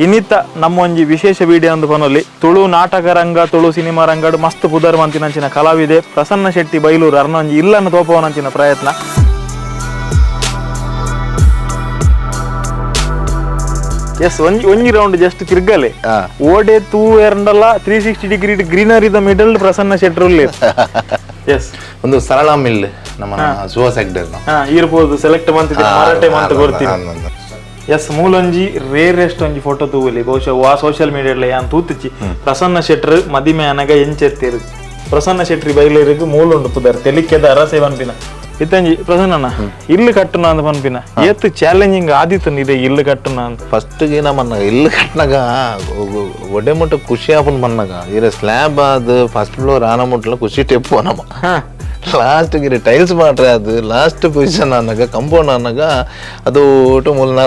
ಇನ್ನಿತ್ತ ನಮ್ಮೊಂಜಿ ವಿಶೇಷ ವಿಡಿಯೋ ಅಂದು ಪನೊಲಿ ತುಳು ನಾಟಕ ರಂಗ ತುಳು ಸಿನಿಮಾ ರಂಗಡು ಮಸ್ತ್ ಪುದರ್ ಮಂತಿನಂಚಿನ ಕಲಾವಿದೆ ಪ್ರಸನ್ನ ಶೆಟ್ಟಿ ಬೈಲೂರು ಅರ್ನೊಂಜಿ ಇಲ್ಲನ್ನು ತೋಪವನಂಚಿನ ಪ್ರಯತ್ನ. ಎಸ್ ಒಂಜಿ ಒಂಜಿ ರೌಂಡ್ ಜಸ್ಟ್ ತಿರ್ಗಲೆ ಓಡೆ ತೂ ಎರಡಲ್ಲ 360 degree greenery the middle Prasanna Shetty ಉಲ್ಲೇರ್. S ಒಂದು ಸರಳ ಮಿಲ್ ನಮ್ಮ ಸುಹಾಸ್ ಹೆಗ್ಡೆ ಇರ್ಬೋದು ಸೆಲೆಕ್ಟ್ ಮಂತ್ ಮಾರಾಟೆ ಮಂತ್ ಕೊಡ್ತೀನಿ. ಎಸ್ ಮೂಲೊಂಜಿ ರೇರೆಸ್ಟ್ ಒಂಜಿ ಫೋಟೋ ತೂವಲಿ ಬಹುಶಃ ವಾ ಸೋಷಿಯಲ್ ಮೀಡಿಯಾ ಯಾನ್ ತೂತಿಚ್ಚಿ ಪ್ರಸನ್ನ ಶೆಟ್ರ್ ಮದಿಮೆ ಅನಗ ಎಂಚೆತ್ತೇರು ಪ್ರಸನ್ನ ಶೆಟ್ರಿ ಬೈಲೇರಿಗೆ ಮೂಲುಂಡು ಪುದರ್ ತೆಲಿಕೆದ ಅರಸೆ ಪನ್ಪಿನ ಇತ್ತಂಜಿ ಪ್ರಸನ್ನಣ್ಣ ಇಲ್ಲು ಕಟ್ಟುನ ಅಂತ ಪನ್ಪಿನ ಏತ್ ಚಾಲೆಂಜಿಂಗ್ ಆದಿತ್ತು ಇದೆ ಇಲ್ಲು ಕಟ್ಟುನ ಅಂತ. ಫಸ್ಟ್ ನಮ್ಮನ್ನ ಇಲ್ಲು ಕಟ್ಟನಾಗ ಒಡೆ ಮುಟ್ಟ ಖುಷಿ ಆಪನ್ ಬಂದಾಗ ಇರ ಸ್ಲ್ಯಾಬ್ ಅದು ಫಸ್ಟ್ ಫ್ಲೋರ್ ಆನ ಮುಟ್ಟಲ ಖುಷಿ ಟೆಪ್ಪು ನಮ್ಮ ಲಾಸ್ಟ್ ಗಿರಿ ಟೈಲ್ಸ್ ಮಾಡ್ರೆ ಅದು ಲಾಸ್ಟ್ ಪೊಸಿಷನ್ ಅನ್ನಗ ಕಂಪೌಂಡ್ ಅನ್ನಗ ಅದು ಒಟ್ಟು ಮೂಲ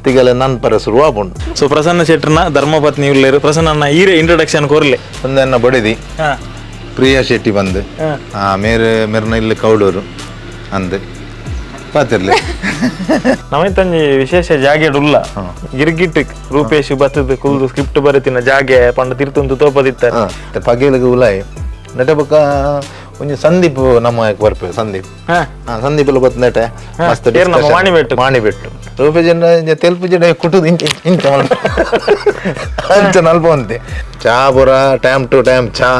ತಿಗಲೆ ನನ್ ಪರ ಶುರುವಾಪುಂಡು. ಸೊ ಪ್ರಸನ್ನ ಶೆಟ್ರನ ಧರ್ಮಪತ್ನಿ ಉಲ್ಲೇರು ಪ್ರಸನ್ನಣ್ಣ ಈರೆ ಇಂಟ್ರೊಡಕ್ಷನ್ ಕೊರ್ಲೆ. ಒಂದನ್ನ ಬಡಿದಿ ಪ್ರಿಯಾ ಶೆಟ್ಟಿ ಬಂದು ಮೇರೆ ಮೆರ್ನ ಇಲ್ಲಿ ಕೌಡೂರು ಅಂದು ಪಾತಿರ್ಲಿ. ನಮೈತಂಜಿ ವಿಶೇಷ ಜಾಗೆ ಉಲ್ಲ ಗಿರ್ಗಿಟ್ ರೂಪೇಶ್ ಬತ್ತದ ಕುಲ್ದು ಸ್ಕ್ರಿಪ್ಟ್ ಬರೆತಿನ ಜಾಗೆ ಪಂಡ ತಿರ್ತುಂತು ತೋಪದಿತ್ತಾರೆ. ಪಗೇಲಿಗೆ ಉಲಾಯಿ ನೆಟಬಕ್ಕ ಒಂಜಿ ಸಂದೀಪ್ ನಮ್ಮ ಬರ್ಪೆ ಸಂದೀಪ್ ಸಂದೀಪ್ ಎಲ್ಲ ಬತ್ತು ನೆಟೆ ಮಸ್ತ್ ಮಾಣಿಬೆಟ್ಟು ಮಾಣಿಬೆಟ್ಟು ರೂಪೇಶ್ ತೆಲ್ಪು ಜಡ ಕುಟುದು ಇಂಚ ಇಂಚ ಅಂಚ ನಲ್ಪ ಅಂತೆ ಚಾ ಪೂರ time to time ಚಾ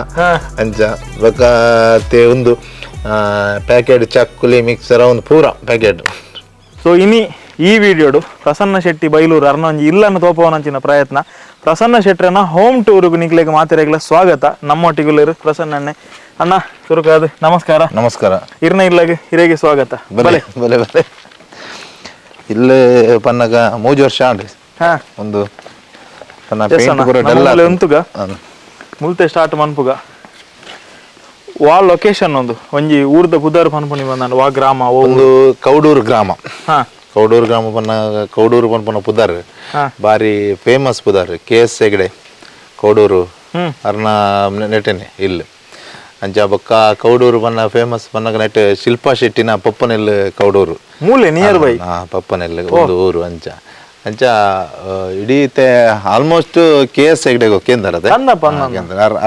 ಅಂಚ ಬೊಕ್ಕ ಒಂದು ಪ್ಯಾಕೆಟ್ ಚಕ್ಕುಲಿ ಮಿಕ್ಸರ್ ಒಂದು ಪೂರ ಪ್ಯಾಕೆಟ್. ಸೊ ಇನಿ ಈ ವಿಡಿಯೋಡು ಪ್ರಸನ್ನ ಶೆಟ್ಟಿ ಬೈಲೂರು ಅರ್ನೊಂಜಿ ಇಲ್ಲನ್ನು ತೋಪವನಂಚಿನ ಪ್ರಯತ್ನ. ಪ್ರಸನ್ನ ಶೆಟ್ಟರನ ಹೋಮ್ ಟೂರ್ಗೆ ನಿಕ್ಲೆಗ್ ಮಾತೆರೆಗ್ಲ ಸ್ವಾಗತ. ನಮ್ಮೊಟ್ಟಿಗುಲೇರು ಪ್ರಸನ್ನಣ್ಣೆ ಅಣ್ಣ ಸುರುಕಾದ್ ನಮಸ್ಕಾರ. ನಮಸ್ಕಾರ. ಇರ್ನ ಇಲ್ಲಗೆ ಹಿರೇಗೆ ಸ್ವಾಗತ. ಬಲೆ ಬಲೆ ಬಲೆ ಇಲ್ಲೇ ಪನ್ನಗ 3 ವರ್ಷ ಆಂಡ್ ಒಂದು ಉಂತುಗ ಮುಲ್ತೆ ಸ್ಟಾರ್ಟ್ ಮನ್ಪುಗ ವಾ ಲೊಕೇಶನ್ ಒಂದು ಒಂಜಿ ಊರ್ದ ಪುದರ್ ಪನ್ಪುನಿ ಬಂದಾಂಡ ವಾ ಗ್ರಾಮ ಒಂದು ಕೌಡೂರು ಗ್ರಾಮ. ಕೌಡೂರು ಗ್ರಾಮ ಪನ್ನ ಕೌಡೂರು ಪನ್ಪುನ ಪುದರ್ ಬಾರಿ ಫೇಮಸ್ ಪುದರ್ ಕೆ ಎಸ್ ಹೆಗಡೆ ಕೌಡೂರು ಅರ್ನ ನೆಟೆನೆ ಇಲ್ಲಿ ಅಂಚ ಬೊಕ್ಕ ಕೌಡೂರು ಪನ್ನ ಫೇಮಸ್ ಪನ್ನಗ ನೆಟ್ ಶಿಲ್ಪಾ ಶೆಟ್ಟಿನ ಪಪ್ಪನೆಲ್ ಕೌಡೂರು ಮೂಲೆ ನಿಯರ್ ಬೈ ಪಪ್ಪನೆಲ್ ಒಂದು ಊರು ಅಂಚ ಅಂಚ ಇಡೀ almost K S Hegde ಕೇಂದ್ರ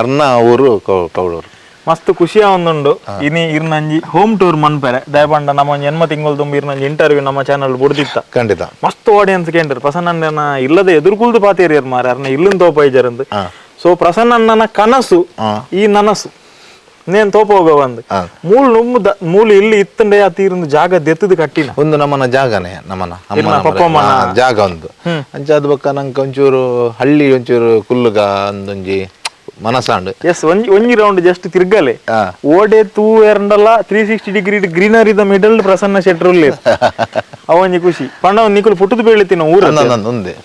ಅರ್ನ ಊರು ಕೌಡೂರು. ಮಸ್ತ್ ಖುಷಿಯ ಒಂದುಂಡು ಇನಿ ಇರ್ನಂಜಿ ಹೋಮ್ ಟೂರ್ ಮನ್ಪೆರೆ ದಯಪಂಡ ನಮ್ಮ ಒಂಜಿ 8 ತಿಂಗಳು ತುಂಬ ಇರ್ನಂಜಿ ಇಂಟರ್ವ್ಯೂ ನಮ್ಮ ಚಾನಲ್ ಬುಡ್ದಿತ್ತ ಖಂಡಿತ ಮಸ್ತ್ ಆಡಿಯನ್ಸ್ ಕೇಂದ್ರ ಪ್ರಸನ್ನನ ಇಲ್ಲದೆ ಎದುರುಕುಲ್ದು ಪಾತೇರಿಯರ್ ಮಾರ ಅರ್ನ ಇಲ್ಲಿಂದ ತೋಪೈಜರಂದು. ಸೊ ಪ್ರಸನ್ನನ ಕನಸು ಈ ನನಸು ನೇನ್ ತೋಪ ಹೋಗ ಬಂದು ಮೂಲ ನುಮ್ಮು ಮೂಲ ಇಲ್ಲಿ ಇತ್ತಂಡೆ ಆ ತೀರಂದು ಜಾಗ ದೆತ್ತದು ಕಟ್ಟಿನ ಒಂದು ನಮ್ಮನ ಜಾಗನೇ ನಮ್ಮನ ಪಪ್ಪಮ್ಮನ ಜಾಗ ಒಂದು ಅಂಚ ಅದು ಬೊಕ್ಕ ನಂಗೆ ಒಂಚೂರು ಹಳ್ಳಿ ಒಂಚೂರು ಕುಲ್ಲುಗ ಒಂದೊಂಜಿ ಮನಸಾಂಡ್. ಎಸ್ ಒಂಜಿ ಒಂಜಿ ರೌಂಡ್ ಜಸ್ಟ್ ತಿರ್ಗಲೆ ಓಡೆ ತೂ ಎರಡಲ್ಲ 360 degree greenery the middle Prasanna ಶೆಟ್ರು ಉಲ್ಲೇರ್ ಅವೊಂಜಿ ಖುಷಿ ಪಂಡ ನಿಕುಲು ಪುಟ್ಟುದು ಬೀಳ್ತಿನ ಊರು ಒಂದೇ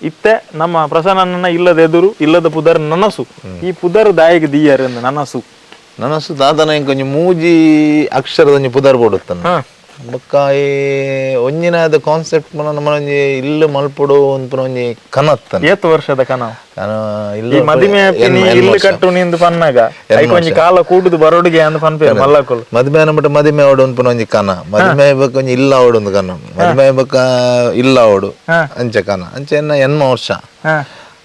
ಇತ್ತೆ ನಮ್ಮ ಪ್ರಸನ್ನನ ಇಲ್ಲದ ಎದುರು ಇಲ್ಲದ ಪುದರ್ ನನಸು ಈ ಪುದರ್ ದಾಯಿಗೆ ದಿಯ್ಯಾರ ನನಸು ನನಸು ದಾದನ ಇಂಕೊಂಜಿ ಮೂಜಿ ಅಕ್ಷರದ ಒಂಜಿ ಪುದರ್ ಬೋಡುತ್ತಾನ ಬೊಕ್ಕ ಈ ಒಂಜಿನಾದ ಕಾನ್ಸೆಪ್ಟ್ ನಮ್ಮ ಒಂಜಿ ಇಲ್ಲು ಮಲ್ಪೊಡು ಒಂದ್ಪುನ ಒಂಜಿ ಕನತ್ತನ. ಏತ್ ವರ್ಷದ ಕನ ಈ ಮದಿಮೆ ಇಲ್ಲು ಕಟ್ಟು ನಿಂದು ಪನ್ನಾಗ ಒಂಜಿ ಕಾಲ ಕೂಡುದು ಬರೋಡಿಗೆ ಅಂದ್ ಪನ್ಪೇರು ಮಲ್ಲಕುಲು. ಮದಿಮೆ ಅನ್ಬಿಟ್ಟು ಮದಿಮೆ ಅವಡು ಒಂದ್ಪುನ ಒಂಜಿ ಕನ ಮದಿಮೆ ಬೊಕ್ಕ ಒಂಜಿ ಇಲ್ಲ ಅವಡು ಒಂದು ಕನ ಮದಿಮೆ ಬೊಕ್ಕ ಇಲ್ಲ ಅವಡು ಅಂಚ ಕನ ಅಂಚ ಎನ್ನ 8 ವರ್ಷ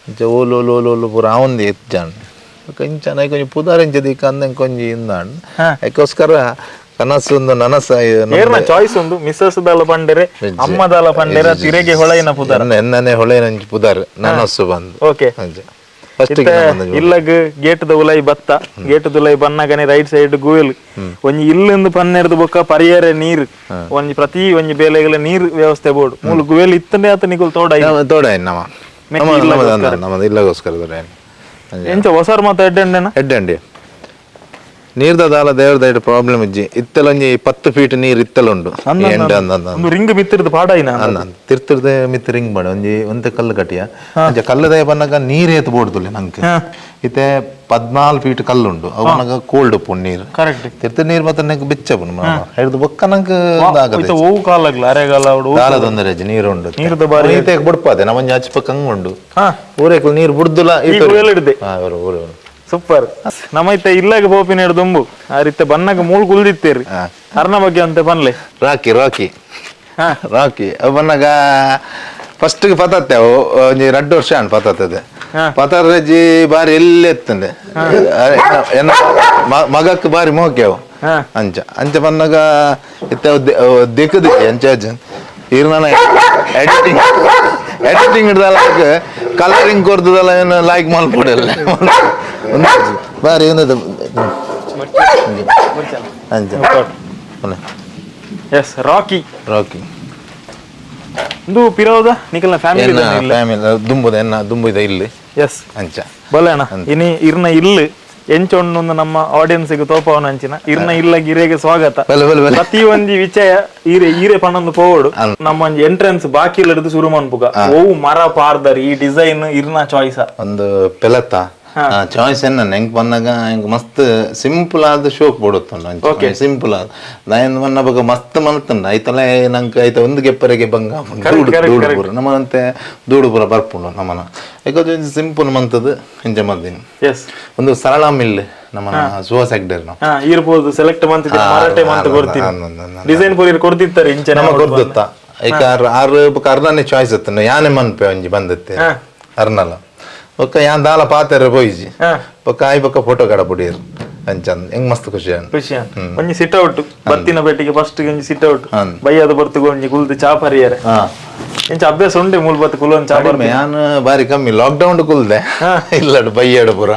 ಅಂಚ ಓಲು ಓಲು ಓಲು ಓಲು ಪೂರ ಆವೊಂದು ಎಜ್ಜಾಂಡ್ ಬೊಕ್ಕ ಇಂಚ ಒಂಜಿ ಪುದರ್ ಇಂಚ ದಿಕ್ಕ ಅಂದ ಒಂಜಿ ಇಂದಾಂಡ್ ಅದಕ್ಕೋಸ್ಕರ ಕನಸು ಒಂದು ನನಸ ಚಾಯ್ಸ್ ಒಂದು ಮಿಸಸ್ ದಾಲ ಪಂಡೆರೆ ಅಮ್ಮದಾಲ ಪಂಡೆರ ತಿರೆಗೆ ಹೊಳೆಯಿನ ಪುದರ್ ಎನ್ನನೆ ಹೊಳೆಯಿನ ಪುದರ್ ನನಸು ಬಂದು. ಓಕೆ ಇಲ್ಲಗ್ ಗೇಟ್ ದ ಉಲೈ ಬತ್ತ ಗೇಟ್ ದುಲೈ ಬನ್ನಗನೆ ರೈಟ್ ಸೈಡ್ ಗುವೆಲ್ ಒಂಜಿ ಇಲ್ಲಿಂದ ಪನ್ನೆರ್ದು ಬೊಕ್ಕ ಪರಿಯರೆ ನೀರು ಒಂಜಿ ಪ್ರತಿ ಒಂಜಿ ಬೇಲೆಗಳ ನೀರು ವ್ಯವಸ್ಥೆ ಬೋರ್ಡ್ ಮೂಲು ಗುವೆಲ್ ಇತ್ತಂಡೆ ಆತ ನಿಕುಲ್ ತೋಡ ತೋಡ ನಮ್ಮ ಇಲ್ಲಗೋಸ್ಕರ ತೋಡ ಎಂಚ ಹೊಸಾರ್ ಮಾತ ಎಡ್ಡೆಂಡೆನ ಎಡ್ಡೆಂಡಿ ನೀರ್ದ ದಾಲ ದೇವ್ರದ ಪ್ರಾಬ್ಲಮ್ ಇಜ್ಜಿ ಇತ್ತಲೊಂಜಿ 10 ಫೀಟ್ ನೀರ್ ಇತ್ತಲುಂಡು ರಿಂಗ್ ಮಿತ್ತಿರ್ದು ಪಾಡಾಯಿನ ತಿರ್ತಿರ್ದ ಮಿತ್ ರಿಂಗ್ ಮಾಡ ಒಂಜಿ ಒಂತೆ ಕಲ್ಲು ಕಟ್ಟಿಯ ಅಂಚ ಕಲ್ಲುದಯ ಬನ್ನಗ ನೀರ್ ಏತ್ ಬೋಡ್ದುಲ್ಲೆ ನಂಗೆ ಇತ್ತೆ 14 ಫೀಟ್ ಕಲ್ಲುಂಡು ಅವು ನಗ ಕೋಲ್ಡ್ ಉಪ್ಪು ನೀರು ಕರೆಕ್ಟ್ ತಿರ್ತ ನೀರ್ ಮಾತ್ರ ನಂಗೆ ಬೆಚ್ಚ ಹಿಡಿದು ಬೊಕ್ಕ ನಂಗೆ ಓವು ಕಾಲಾಗ್ಲ ಅರೆಗಾಲ ದಾಲ ತೊಂದರೆ ಅಜ್ಜಿ ನೀರು ಉಂಡು ನೀರ್ದ ಬಾರಿ ಈತೆ ಬುಡ್ಪಾದೆ ನಮ್ಮ ಒಂಜಿ ಆಚೆ ಪಕ್ಕ ಹಂಗ್ ಉಂಡು ಊರೇಕುಲು ನೀರು ಬುಡ್ದುಲ ಊರು ಸೂಪರ್. ನಮ್ಮೈತೆ ಇಲ್ಲಾಗ ಪೋಪಿನ ದುಂಬು ಆ ರೀತಿ ಬನ್ನಗ ಮೂಳ್ ಕುಲ್ದಿತ್ತೇರಿ ಅರ್ನ ಬಗ್ಗೆ ಅಂತ ಪನ್ಲೆ ರಾಕಿ ರಾಕಿ ರಾಕಿ ಬನ್ನಗ First ಪತತ್ತೆ ಅವು ಒಂಜಿ 2 ವರ್ಷ ಆಂಡ್ ಪತತ್ತದೆ ಪತರಜಿ ಬಾರಿ ಎಲ್ಲಿ ಎತ್ತಂಡೆ ಎನ್ನ ಮಗಕ್ಕೆ ಬಾರಿ ಮೋಕೆ ಅವು ಅಂಚ ಅಂಚ ಬಂದಾಗ ಇತ್ತ ದಿಕ್ಕದು ಅಂಚ ಇರ್ನ ಎಡಿಟಿಂಗ್ ಎಡಿಟಿಂಗ್ ಹಿಡ್ದಲ್ಲ ಕಲರಿಂಗ್ ಕೊರ್ತದಲ್ಲ ಏನು ಲೈಕ್ ಮಲ್ಪೊಡಲ್ಲ ಬಾರಿ ಒಂದು ಅಂಚ. ಎಸ್ ರಾಕಿ ರಾಕಿ ಇಂದು ಪಿರೋದ ನಿಕಲ್ನ ಫ್ಯಾಮಿಲಿ ಫ್ಯಾಮಿಲಿ ದುಂಬುದ ಎನ್ನ ದುಂಬುದ ಇಲ್ಲಿ. ಎಸ್ ಅಂಚ ಬಲೆ ಅಣ್ಣ ಇನಿ ಇರ್ನ ಇಲ್ಲು ಎಂಚೊಣ್ಣೊಂದು ನಮ್ಮ ಆಡಿಯನ್ಸ್ ಗೆ ತೋಪವನ ಅಂಚಿನ ಇರ್ನ ಇಲ್ಲ ಗಿರೆಗೆ ಸ್ವಾಗತ. ಬಲೆ ಬಲೆ ಬಲೆ. ಪ್ರತಿ ಒಂಜಿ ವಿಚಯ ಈರೆ ಈರೆ ಪಣ್ಣೊಂದು ಪೋವಡು. ನಮ್ಮ ಒಂಜಿ ಎಂಟ್ರೆನ್ಸ್ ಬಾಕಿ ಹಿಡಿದು ಶುರು ಮನ್ಪುಗ ಓವು ಮರ ಪಾರ್ದರ್ ಈ ಡಿಸೈನ್ ಇರ್ನ ಚಾಯ್ಸ್ ಒಂದು ಪೆಲತ್ತ ಚಾಯ್ಸ್ ಎನ್ನ ಹೆಂಗ್ ಬಂದಾಗ ಹೆಂಗ್ ಮಸ್ತ್ ಸಿಂಪಲ್ ಆದ ಶೋಕ್ ಬಿಡುತ್ತ ಸಿಂಪಲ್ ಆದ ನಾನ್ ಮನ್ನ ಬಗ ಮಸ್ತ್ ಮಲ್ತಂಡ ಐತಲ್ಲ ನಂಗೆ ಐತ ಒಂದು ಗೆಪ್ಪರಿಗೆ ಬಂಗ ದೂಡು ದೂಡು ಪೂರ ನಮ್ಮನಂತೆ ದೂಡು ಪೂರ ಬರ್ಪುಂಡು ನಮ್ಮನ ಯಾಕಂದ್ರೆ ಸಿಂಪಲ್ ಮಂತದ್ದು ಇಂಚ ಮಂದಿನಿ. ಎಸ್ ಒಂದು ಸರಳ ಮಿಲ್ ನಮ್ಮನ ಸುಹಾಸ್ ಹೆಗ್ಡೆರ್ ನಾವು ಇರ್ಬೋದು ಸೆಲೆಕ್ಟ್ ಮಂತಿದ್ದೆ ಮರಾಠೆ ಮಂತ್ ಕೊಡ್ತೀನಿ ಡಿಸೈನ್ ಪೂರ ಕೊಡ್ತಿರ್ತಾರೆ ಇಂಚೆ ನಮ್ಮ ಕೊರ್ದುತ್ತ ಐಕ ಆರು ಅರ್ಣನೆ ಚಾಯ್ಸ್ ಇತ್ತು ಯಾನೆ ಮನ್ಪೆ ಒಂಜಿ ಬಂದತ್ತೆ ಅರ್ನಲ ಬೊಕ್ಕ ಯಾನ್ ದಾಲ ಪಾತೆರ ಪೋಯಿಜಿ ಬೊಕ್ಕ ಆಯ್ ಬೊಕ್ಕ ಫೋಟೋ ಕಡ ಪುಡಿಯರು ಅಂಚಂದ್ ಹೆಂಗ್ ಮಸ್ತ್ ಖುಷಿ ಆಂಡ್. ಖುಷಿ ಒಂಜಿ ಸಿಟ್ ಔಟ್ ಬತ್ತಿನ ಪೆಟ್ಟಿಗೆ ಫಸ್ಟ್ ಒಂಜಿ ಸಿಟ್ ಔಟ್ ಬಯ್ಯದ ಬರ್ತುಗು ಒಂಜಿ ಕುಲ್ದು ಚಾ ಪರಿಯರೆ ಇಂಚ ಅಭ್ಯಾಸ ಉಂಡೆ ಮೂಲ ಬತ್ತು ಕುಲೊಂದು ಚಾ ಕಡಿಮೆ ಯಾನ್ ಬಾರಿ ಕಮ್ಮಿ ಲಾಕ್ಡೌನ್ ಕುಲ್ದೆ ಇಲ್ಲಡು ಬಯ್ಯಡು ಪೂರ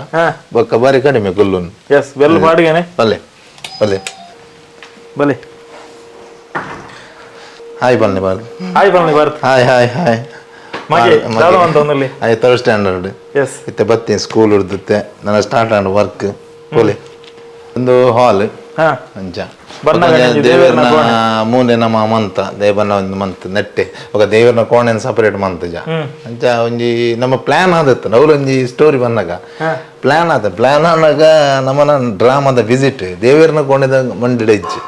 ಬೊಕ್ಕ ಬಾರಿ ಕಡಿಮೆ ಕುಲ್ಲುನ್. ಎಸ್ ಬೆಲ್ ಪಾಡುಗನೆ ಬಲ್ಲೆ ಬಲ್ಲೆ ಬಲೆ ಹಾಯ್ ಬನ್ನಿ ಬಾಲ್ ಹಾಯ್ ಬನ್ನಿ ಬರ್ತ hi hi hi ಮಗೆ ದಾದ ಅಂತ ಒಂದಲ್ಲಿ ಆಯ್ third standard. S ಇತ್ತೆ ಬತ್ತೀನಿ ಸ್ಕೂಲ್ ಹಿಡ್ದುತ್ತೆ ನನ್ನ start and work ಪೋಲೆ ಒಂದು ಹಾಲ್ ಅಂಚ ದೇವರನ ಮೂಲೆ ನಮ್ಮ ಮಂತ ದೇವನ ಒಂದು ಮಂತ್ ನೆಟ್ಟೆ ఒక ದೇವರನ ಕೋಣೆನ ಸಪರೇಟ್ ಮಂತ್ ಜ ಅಂಚ ಒಂಜಿ ನಮ್ಮ ಪ್ಲಾನ್ ಆದತ್ತು ಅವ್ರು ಒಂಜಿ ಸ್ಟೋರಿ ಬಂದಾಗ ಪ್ಲಾನ್ ಆದ ಪ್ಲಾನ್ ಆನಾಗ ನಮ್ಮನ ಡ್ರಾಮಾದ ವಿಸಿಟ್ ದೇವರನ ಕೋಣೆದ ಮಂಡಿಡ ಇಜ್ಜಿ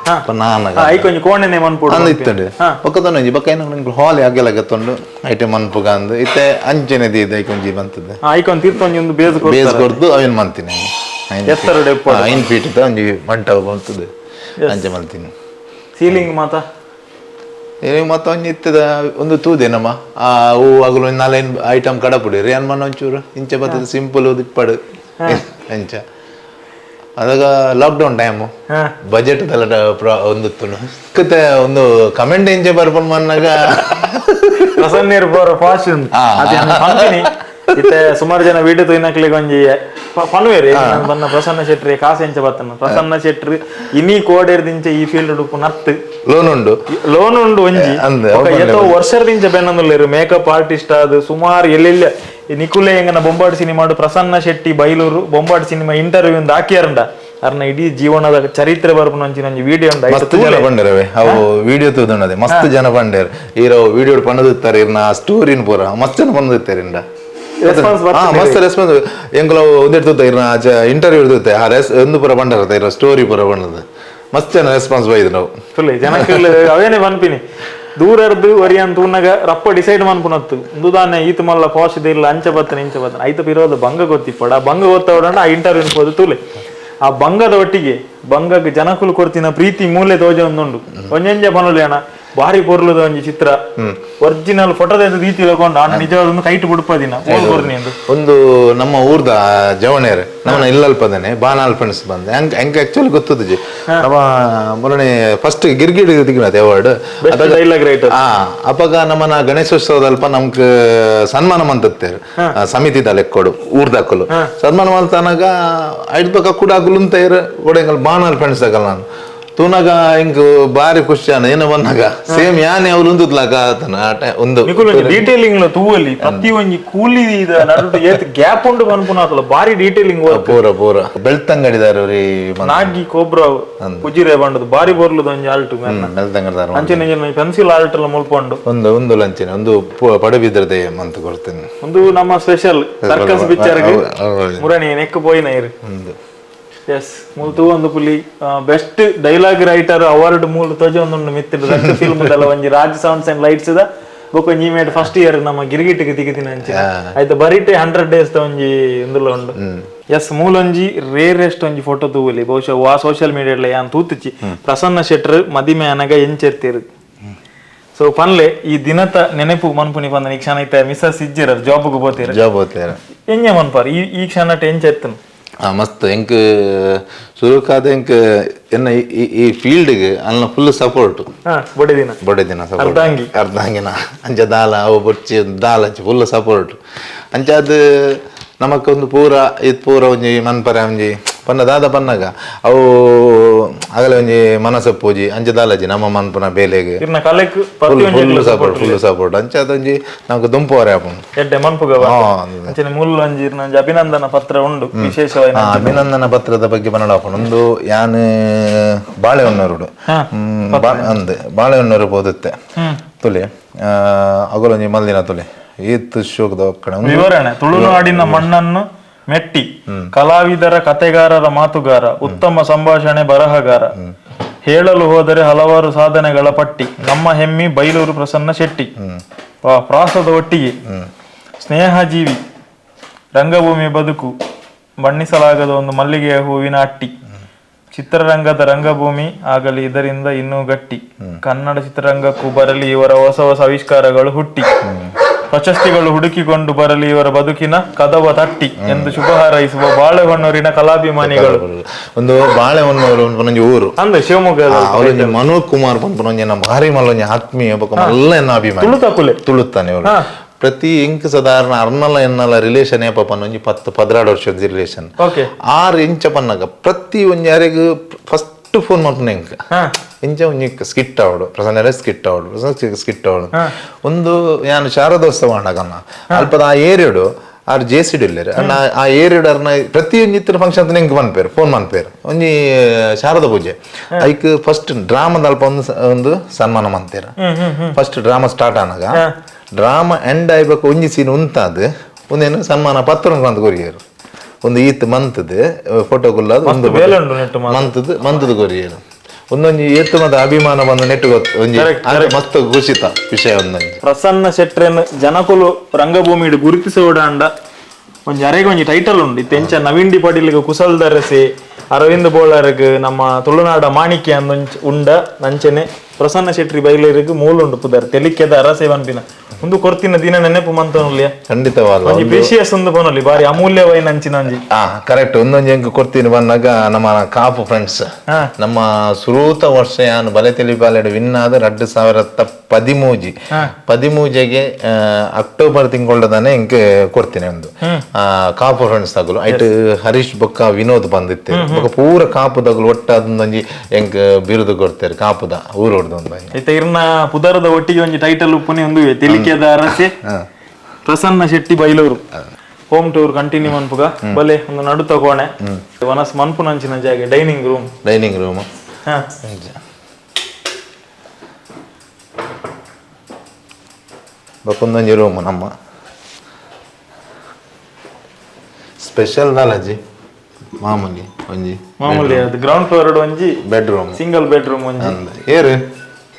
ನಾನಾಗ ಐಕೊಂಜಿ ಕೋಣೆನೆ ಮನ್ಪುಡು ಅಂದ್ ಇತ್ತಂಡೆ ಒಕ್ಕದೊಂದು ಒಂಜಿ ಬೊಕ್ಕ ಏನೋ ಹಾಲ್ ಅಗೆಲಗ ತೊಂಡು ಐಟಮ್ ಮನ್ಪುಗ ಅಂದ್ ಇತ್ತೆ ಅಂಚೆನೆ ದೀದ ಐಕೊಂಜಿ ಬಂತದೆ ಐಕೊಂದು ತೀರ್ಥೊಂಜಿ ಒಂದು ಬೇಸ್ ಬೇಸ್ ಕೊಡ್ದು ಅವೇನು ಮಂತೀನಿ 5 ಫೀಟ್ ಒಂಜಿ ಮಂಟಪ ಬಂತದೆ ಅಂಚೆ ಮಲ್ತೀನಿ. ಸೀಲಿಂಗ್ ಮಾತ ಸೀಲಿಂಗ್ ಮಾತ ಒಂಜಿ ಇತ್ತದ ಒಂದು ತೂದೆ ನಮ್ಮ ಆ ಹೂ ಅಗಲು ಒಂದು ನಾಲ್ಕೈದು ಐಟಮ್ ಕಡಪುಡಿ ರೇನ್ ಮನ್ನ ಒಂಚೂರು ಇಂಚೆ ಬರ್ತದೆ ಸಿಂಪಲ್ ಇಪ್ಪಡು ಅಂಚ ಅದಾಗ lockdown time budget ಒಂದು ಕತೆ ಒಂದು ಕಮೆಂಟ್ ಇಂಚೆ ಬರ್ಪನ್ ಮನ್ನಾಗ ಪ್ರಸನ್ನೇರ್ ಬೋರ ಫಾಶನ್ ಇತ್ತೆ ಸುಮಾರು ಜನ ವೀಡಿಯೋ ತೂಯಿನಕ್ಲೆಗ್ ಒಂಜಿ ಪನುವೆರ್ ಬನ್ನ ಪ್ರಸನ್ನ ಶೆಟ್ರಿ ಕಾಸು ಎಂಚ ಬತ್ತನ ಪ್ರಸನ್ನ ಶೆಟ್ರಿ ಇನಿ ಕೋಡೆರ್ದಿಂಚ ಈ ಫೀಲ್ಡ್ ಉಪ್ಪು ನತ್ತು ಲೋನ್ ಉಂಡು ಲೋನ್ ಉಂಡು ಒಂಜಿ ಏತೋ ವರ್ಷದಿಂಚ ಬೆನ್ನೊಂದುಲ್ಲೆರ್ ಮೇಕಪ್ ಆರ್ಟಿಸ್ಟ್ ಆದ್ ಸುಮಾರು ಎಲ್ಲೆಲ್ಲ ನಿಕುಲೆ ಎಂಗನ ಬೊಂಬಾಟ್ ಸಿನಿಮಾಡು ಪ್ರಸನ್ನ ಶೆಟ್ಟಿ ಬೈಲೂರು ಬೊಂಬಾಟ್ ಸಿನಿಮಾ ಇಂಟರ್ವ್ಯೂ ಒಂದು ಹಾಕಿಯಾರಂಡ ಅರ್ನ ಇಡೀ ಜೀವನದ ಚರಿತ್ರೆ ಬರ್ಪುನ ಒಂಜಿ ಒಂಜಿ ವಿಡಿಯೋ ಉಂಡು ಮಸ್ತ್ ಜನ ಬಂಡರವೆ ಅವು ವಿಡಿಯೋ ತೂದುಂಡದೆ ಮಸ್ತ್ ಜನ ಬಂಡೇರ್ ಈರ ವಿಡಿಯೋ ಪಂಡದಿತ್ತಾರೆ ಇರ್ನ ಸ್ಟೋರಿನ ಪೂರ ಮಸ್ತ್ ಜನ ಪಂಡದಿತ್ತಾರೆ ಇಂಡ ಮಸ್ತ್ ರೆಸ್ಪಾನ್ಸ್ ಎಂಕುಲ ಒಂದಿರ್ತದೆ ಇರ್ನ ಇಂಟರ್ವ್ಯೂ ಇರ್ತದೆ ಆ ರೆಸ್ ಒಂದು ಪೂರ ಬಂಡರತ್ತೆ ಇರ ಸ್ಟೋರಿ ಪೂರ ಬಂಡದ ಮಸ್ತ್ ಜನ ರೆಸ್ಪಾನ್ಸ್ ಬೈದು ನಾವು ಫುಲ್ ಜನಕ್ಕೆ ಅವೇನೆ ಪನ್ಪಿನಿ ದೂರರ್ದು ಒರಿಯನ್ ತೂನಗ ರಪ್ಪ ಡಿಸೈಡ್ ಮನ್ಪುನತ್ತು ದಾನೆ ಈತ ಮಲ್ಲ ಪಾಶ್ ಇಲ್ಲ ಅಂಚ ಬತ್ತನ ಇಂಚ ಬತ್ತನ ಐತ ಪಿರೋದ ಬಂಗ ಗೊತ್ತಿಪ್ಪಡ ಬಂಗ ಗೊತ್ತವಡಂಡ ಆ ಇಂಟರ್ವ್ಯೂ ಪೋದು ತೂಲೆ ಆ ಬಂಗದ ಒಟ್ಟಿಗೆ ಬಂಗಕ್ಕೆ ಜನಕುಲು ಕೊಡ್ತಿನ ಪ್ರೀತಿ ಮೂಲೆ ತೋಜ ಒಂದುಂಡು ಒಂಜೊಂಜ ಪನುಲೆ ಅಣ್ಣ ಬಾರಿ ಪೊರ್ಲುದ ಒಂಜಿ ಚಿತ್ರ ಒರಿಜಿನಲ್ ಫೋಟೋದ ರೀತಿ ತಗೊಂಡು ಅಣ್ಣ ನಿಜವಾದ ಕೈಟ್ ಬಿಡ್ಪದಿನ ಒಂದು ನಮ್ಮ ಊರ್ದ ಜವಣೇರ್ ನಮ್ಮನ್ನ ಇಲ್ಲಲ್ಪದನೆ ಬಾನಾಲ್ ಫ್ರೆಂಡ್ಸ್ ಬಂದೆ ಹಂಗ ಹಂಗ ಆಕ್ಚುಲಿ ಗೊತ್ತದ ನಮ್ಮ ಮೊನ್ನೆ ಫಸ್ಟ್ ಗಿರ್ಗಿಡ್ ತಿಗ್ನತೆ ಅವಾರ್ಡ್ ಅಪಗ ನಮ್ಮನ ಗಣೇಶೋತ್ಸವದಲ್ಪ ನಮ್ಗೆ ಸನ್ಮಾನ ಮಂತತ್ತೇರು ಸಮಿತಿದ ಲೆಕ್ಕೋಡು ಊರ್ದಾಕಲು ಸನ್ಮಾನ ಮಂತನಾಗ ಐದು ಪಕ್ಕ ಕೂಡ ಗುಲುಂತೈರ್ ಕೊಡೆಂಗಲ್ ಬಾನಾಲ್ ಫ್ರೆಂಡ್ಸ್ ಆಗಲ್ಲ ನಾನು ತೂನಾಗ ಹಿಂಗ್ ಬಾರಿ ಖುಷಿ ಅನ್ನ ಏನೋ ಬಂದಾಗ ಸೇಮ್ ಯಾನೆ ಅವ್ರು ಉಂದುದ್ಲಾಗ ಆತನ ಒಂದು ಡೀಟೇಲಿಂಗ್ ತೂವಲ್ಲಿ ಪ್ರತಿ ಒಂಜಿ ಕೂಲಿ ನಡುಟು ಏತ್ ಗ್ಯಾಪ್ ಉಂಡು ಪನ್ಪುನಾತಲ ಬಾರಿ ಡೀಟೇಲಿಂಗ್ ಪೂರ ಪೂರ ಬೆಳ್ತಂಗಡಿದಾರ ನಾಗಿ ಕೋಬ್ರಾ ಕುಜಿರೆ ಬಂಡದು ಬಾರಿ ಬೋರ್ಲುದ ಒಂಜಿ ಆಲ್ಟ್ ಬೆಳ್ತಂಗಡಿದಾರ ಅಂಚನೆ ಪೆನ್ಸಿಲ್ ಆಲ್ಟ್ ಎಲ್ಲ ಮುಲ್ಪೊಂಡು ಒಂದು ಒಂದು ಲಂಚನೆ ಒಂದು ಪಡಬಿದ್ರದೆ ಮಂತ್ ಕೊಡ್ತೇನೆ ಒಂದು ನಮ್ಮ special circus picture ಮುರಣಿ ನೆಕ್ ಪೋಯಿನ ಇರು. ಎಸ್ ಮೂಲು ಒಂದು ಪುಲಿ best dialogue writer award ಮೂಲು ತೋಜ ಒಂದು ಮಿತ್ತಿಡು ರಟ್ಟು ಫಿಲ್ಮ್ ದಲ್ಲ ಒಂಜಿ Raj sounds and lights the ಬೊಕ್ಕ ಒಂಜಿ made first year ನಮ್ಮ ಗಿರಿಗಿಟ್ಟಿಗೆ ತಿಗಿತಿನ ಅಂಚಿನ ಆಯ್ತು ಬರಿಟೆ 100 ಡೇಸ್ the ಒಂಜಿ ಇಂದುಲ ಉಂಡು. ಎಸ್ ಮೂಲೊಂಜಿ ರೇರೆಸ್ಟ್ ಒಂಜಿ ಫೋಟೋ ತೂವಲಿ ಬಹುಶಃ ವಾ ಸೋಷಿಯಲ್ ಮೀಡಿಯಾ ಯಾನ್ ತೂತುಚಿ ಪ್ರಸನ್ನ ಶೆಟ್ರ್ ಮದಿಮೆ ಅನಗ ಎಂಚೆರ್ತೀರು. So ಪನ್ಲೆ ಈ ದಿನತ ನೆನಪು ಮನ್ಪುನಿ ಪಂದ ಈ ಕ್ಷಣ ಇತ್ತೆ ಮಿಸಸ್ ಇಜ್ಜಿರ ಜಾಬ್ಗೆ ಪೋತೀರ. ಜಾಬ್ ಹೋಗ್ತಾರೆ. ಎಂಜ ಮನ್ಪಾರ್ ಈ ಈ ಕ್ಷಣ ಎಂಚ ಎತ್ತನು? ಮಸ್ತ್ ಎಂಕ್ ಸುರುಕಾದ ಎಂಕ್ ಎನ್ನ ಈ ಫೀಲ್ಡ್ಗೆ ಅಲ್ಲ ಫುಲ್ ಸಪೋರ್ಟ್. ಬೊಡೆ ದಿನ. ಬೊಡೆ ದಿನ ಸಪೋರ್ಟ್. ಅರ್ಧಾಂಗಿ. ಅರ್ಧಾಂಗಿನ ಅಂಚ ದಾಲ ಅವು ಬೊರ್ಚಿ ದಾಲ ಅಂಚ ಫುಲ್ ಸಪೋರ್ಟ್. ಅಂಚ ಅದು ನಮಕ್ ಒಂದು ಪೂರ ಇದು ಪೂರ ಒಂಜಿ ಮನ್ಪರೆ ಒಂಜಿ ಪನ್ನ ದಾದ ಪನ್ನಗ ಅವು ಅಗಲ ಒಂಜಿ ಮನಸಪ್ಪೂಜಿ ಅಂಚ ದಾಲಜಿ ನಮ್ಮ ಮನ್ಪುನ ಬೇಲೆಗೆ ಇರ್ನ ಕಲೆಕ್ full support, full support. ಅಂಚ ಅದೊಂಜಿ ನಮಕ್ ದುಂಪುವರೆ ಆಪುಂಡು. ಎಡ್ಡೆ ಮನ್ಪುಗ ಅಂಚನೆ ಮುಲ್ಲೊಂಜಿ ಇರ್ನ ಒಂಜಿ ಅಭಿನಂದನ ಪತ್ರ ಉಂಡು ವಿಶೇಷವಾಗಿ. ಅಭಿನಂದನ ಪತ್ರದ ಬಗ್ಗೆ ಪನ್ನಡ ಆಪುಂಡು. ಒಂದು ಯಾನ್ ಬಾಳೆಹೊನ್ನೂರುಡು ಅಂದ್ ಬಾಳೆಹೊನ್ನೂರು ಪೋದುತ್ತೆ ತುಲೆ ಅಗಲೊಂಜಿ ಮಲ್ದಿನ ತುಲೆ ಏತ್ ಶೋಕದ ಒಕ್ಕಣೆ ವಿವರಣೆ: ತುಳುನಾಡಿನ ಮಣ್ಣನ್ನು ಮೆಟ್ಟಿ ಕಲಾವಿದರ ಕತೆಗಾರರ ಮಾತುಗಾರ, ಉತ್ತಮ ಸಂಭಾಷಣೆ ಬರಹಗಾರ, ಹೇಳಲು ಹೋದರೆ ಹಲವಾರು ಸಾಧನೆಗಳ ಪಟ್ಟಿ, ನಮ್ಮ ಹೆಮ್ಮೆ ಬೈಲೂರು ಪ್ರಸನ್ನ ಶೆಟ್ಟಿ. ಪ್ರಾಸದ ಒಟ್ಟಿಗೆ ಸ್ನೇಹಜೀವಿ, ರಂಗಭೂಮಿ ಬದುಕು ಬಣ್ಣಿಸಲಾಗದ ಒಂದು ಮಲ್ಲಿಗೆಯ ಹೂವಿನ ಅಟ್ಟಿ, ಚಿತ್ರರಂಗದ ರಂಗಭೂಮಿ ಆಗಲಿ ಇದರಿಂದ ಇನ್ನೂ ಗಟ್ಟಿ, ಕನ್ನಡ ಚಿತ್ರರಂಗಕ್ಕೂ ಬರಲಿ ಇವರ ಹೊಸ ಹೊಸ ಆವಿಷ್ಕಾರಗಳು ಹುಟ್ಟಿ, ಪ್ರಶಸ್ತಿಗಳು ಹುಡುಕಿಕೊಂಡು ಬರಲಿ ಇವರ ಬದುಕಿನ ಕದವ ತಟ್ಟಿ ಎಂದು ಶುಭ ಹಾರೈಸುವ ಬಾಳೆಹೊನ್ನೂರಿನ ಕಲಾಭಿಮಾನಿಗಳು. ಒಂದು ಬಾಳೆಹೊನ್ನೂರು ಒಂಜಿ ಊರು ಅಂದ್ರೆ ಶಿವಮೊಗ್ಗ. ಅವರೊಂಜಿ ಮನೋಜ್ ಕುಮಾರ್ ಪನ್ಪುನ ಒಂಜಿ ಭಾರಿ ಮಲ್ಲೊಂಜಿ ಆತ್ಮೀಯ ಬೊಕ್ಕ ಮಲ್ಲ ಎನ್ನ ಅಭಿಮಾನಿ. ತುಳುತಕುಲೆ. ತುಳುತ್ತಾನೆ ಅವರು. ಪ್ರತಿ ಇಂಕ್ ಸಾಧಾರಣ ಅರ್ನಲ ಎನ್ನಲ ರಿಲೇಷನ್ ಏಪ ಪನ್ನ ಒಂಜಿ 10-12 ವರ್ಷದ ರಿಲೇಷನ್. 6 ಇಂಚ ಪನ್ನಗ ಪ್ರತಿ ಒಂಜಿ ಯಾರಿಗ್ ಫಸ್ಟ್ ಫೋನ್ ಮಲ್ಪುನ ಇಂಕ್ ಇಂಚ ಒಂಜಿ ಸ್ಕಿಟ್ ಆವಡು ಪ್ರಸನ್ನ ಸ್ಕಿಟ್ ಆವಡು ಪ್ರಸನ್ನ ಸ್ಕಿಟ್ ಆವಡು. ಒಂದು ಯಾನ್ ಶಾರದೋತ್ಸವ ಆಂಡಗನ್ನ ಅಲ್ಪದ ಆ ಏರಿಯಡು ಆರ್ ಜೆ ಸಿಡ್ ಇಲ್ಲೇರು ಅಣ್ಣ ಆ ಏರಿಯಡು ಅರ್ನ ಪ್ರತಿ ಒಂಜಿ ಇತ್ತಿನ ಫಂಕ್ಷನ್ ಎಂಕ್ ಮನ್ಪೇರು ಫೋನ್ ಮನ್ಪೇರು. ಒಂಜಿ ಶಾರದ ಪೂಜೆ ಐಕ್ ಫಸ್ಟ್ ಡ್ರಾಮದ ಅಲ್ಪ ಒಂದು ಒಂದು ಸನ್ಮಾನ ಮಂತೇರ. First drama start ಆನಾಗ drama end ಆಯ್ಬೇಕು ಒಂಜಿ ಸೀನ್ ಉಂತಾದ್ ಒಂದೇನು ಸನ್ಮಾನ ಪತ್ರ ಅಂತ ಕೊರಿಯರು. ಒಂದು ಈತ್ ಮಂತದ ಫೋಟೋ ಕುಲ್ಲಾದ್ ಒಂದು ಮಂತದ ಮಂತದ ಕೊರಿಯರು. ಒಂದೊಂಜಿ ಏತ್ ಮತ ಅಭಿಮಾನ ಬಂದು ನೆಟ್ಟು ಗೊತ್ತು ಒಂಜಿ ಮಸ್ತ್ ಖುಷಿತ ವಿಷಯ ಒಂದೊಂಜಿ. ಪ್ರಸನ್ನ ಶೆಟ್ರೆನ್ ಜನಕುಲು ರಂಗಭೂಮಿ ಗುರುತಿಸೋಡಾಂಡ ಒಂಜಿ ಅರೆಗೆ ಒಂಜಿ ಟೈಟಲ್ ಉಂಡು. ಇತ್ತೆ ಎಂಚ ನವೀನ್ ಡಿ ಪಾಟೀಲ್ಗ್ ಕುಸಲ್ದರಸೆ, ಅರವಿಂದ್ ಬೋಳರ್ಗ್ ನಮ್ಮ ತುಳುನಾಡ ಮಾಣಿಕ್ಯ ಅಂದೊಂಚ ಉಂಡ ನಂಚನೆ ಪ್ರಸನ್ನ ಶೆಟ್ಟಿ ಬೈಲೇರಿಗೆ ಮೂಲುಂಡು ಪುದರ್ ತೆಲಿಕೆದ ಅರಸೆ ಪನ್ಪಿನ ಒಂದು ಕೊರ್ತಿನ ದಿನ ನೆನಪು ಮಂತನುಲ್ಯ. ಖಂಡಿತವಾದ ಒಂಜಿ ಪ್ರೀಶಿಯಸ್ ಒಂದು ಪನೊಲಿ ಬಾರಿ ಅಮೂಲ್ಯವಾಯಿನ ಅಂಚಿನ ಒಂಜಿ. ಕರೆಕ್ಟ್. ಒಂದೊಂಜಿ ಎಂಕ್ ಕೊರ್ತಿನ ಬಂದಾಗ ನಮ್ಮ ಕಾಪು ಫ್ರೆಂಡ್ಸ್ ನಮ್ಮ ಸುರೂತ ವರ್ಷ ಯಾನು ಬಲೆ ತೆಲಿಪಾಲೆಡ್ ವಿನ್ ಆದ 2013 ಪದಿಮೂಜೆಗೆ ಅಕ್ಟೋಬರ್ ತಿಂಗಳದಾನೆ ಎಂಕ್ ಕೊಡ್ತೀನಿ ಒಂದು ಕಾಪು ಫ್ರೆಂಡ್ಸ್ ತಗಲು ಐಟ್ ಹರೀಶ್ ಬೊಕ್ಕ ವಿನೋದ್ ಬಂದಿತ್ತೆ ಬೊಕ್ಕ ಪೂರ ಕಾಪು ತಗಲು ಒಟ್ಟಾದೊಂಜಿ ಎಂಕ್ ಬಿರುದು ಕೊಡ್ತಾರೆ ಕಾಪುದ ಊರೋಡ್ದು ಒಂದು. ಇತ್ತೆ ಇರ್ನ ಪುದರದ ಒಟ್ಟಿಗೆ ಒಂಜಿ ಟೈಟಲ್ ಉಪ್ಪುನಿ ಒಂದು ತೆಲಿಕೆದ ಅರಸೆ Prasanna Shetty Bailur. Home tour continue ಮನ್ಪುಗ ಬಲೆ ಒಂದು ನಡುತ ಕೋಣೆ ವನಸ್ ಮನ್ಪುನಂಚಿನ ಜಾಗೆ dining room. Dining room ಬೊಕ್ಕೊಂದೊಂಜಿ room ನಮ್ಮ ಸ್ಪೆಷಲ್ ದಾಲಜಿ ಮಾಮೂಲಿ ಒಂಜಿ ಮಾಮೂಲಿ ಅದು ಗ್ರೌಂಡ್ ಫ್ಲೋರ್ ಒಂಜಿ bedroom single bedroom ಒಂಜಿ ಏರು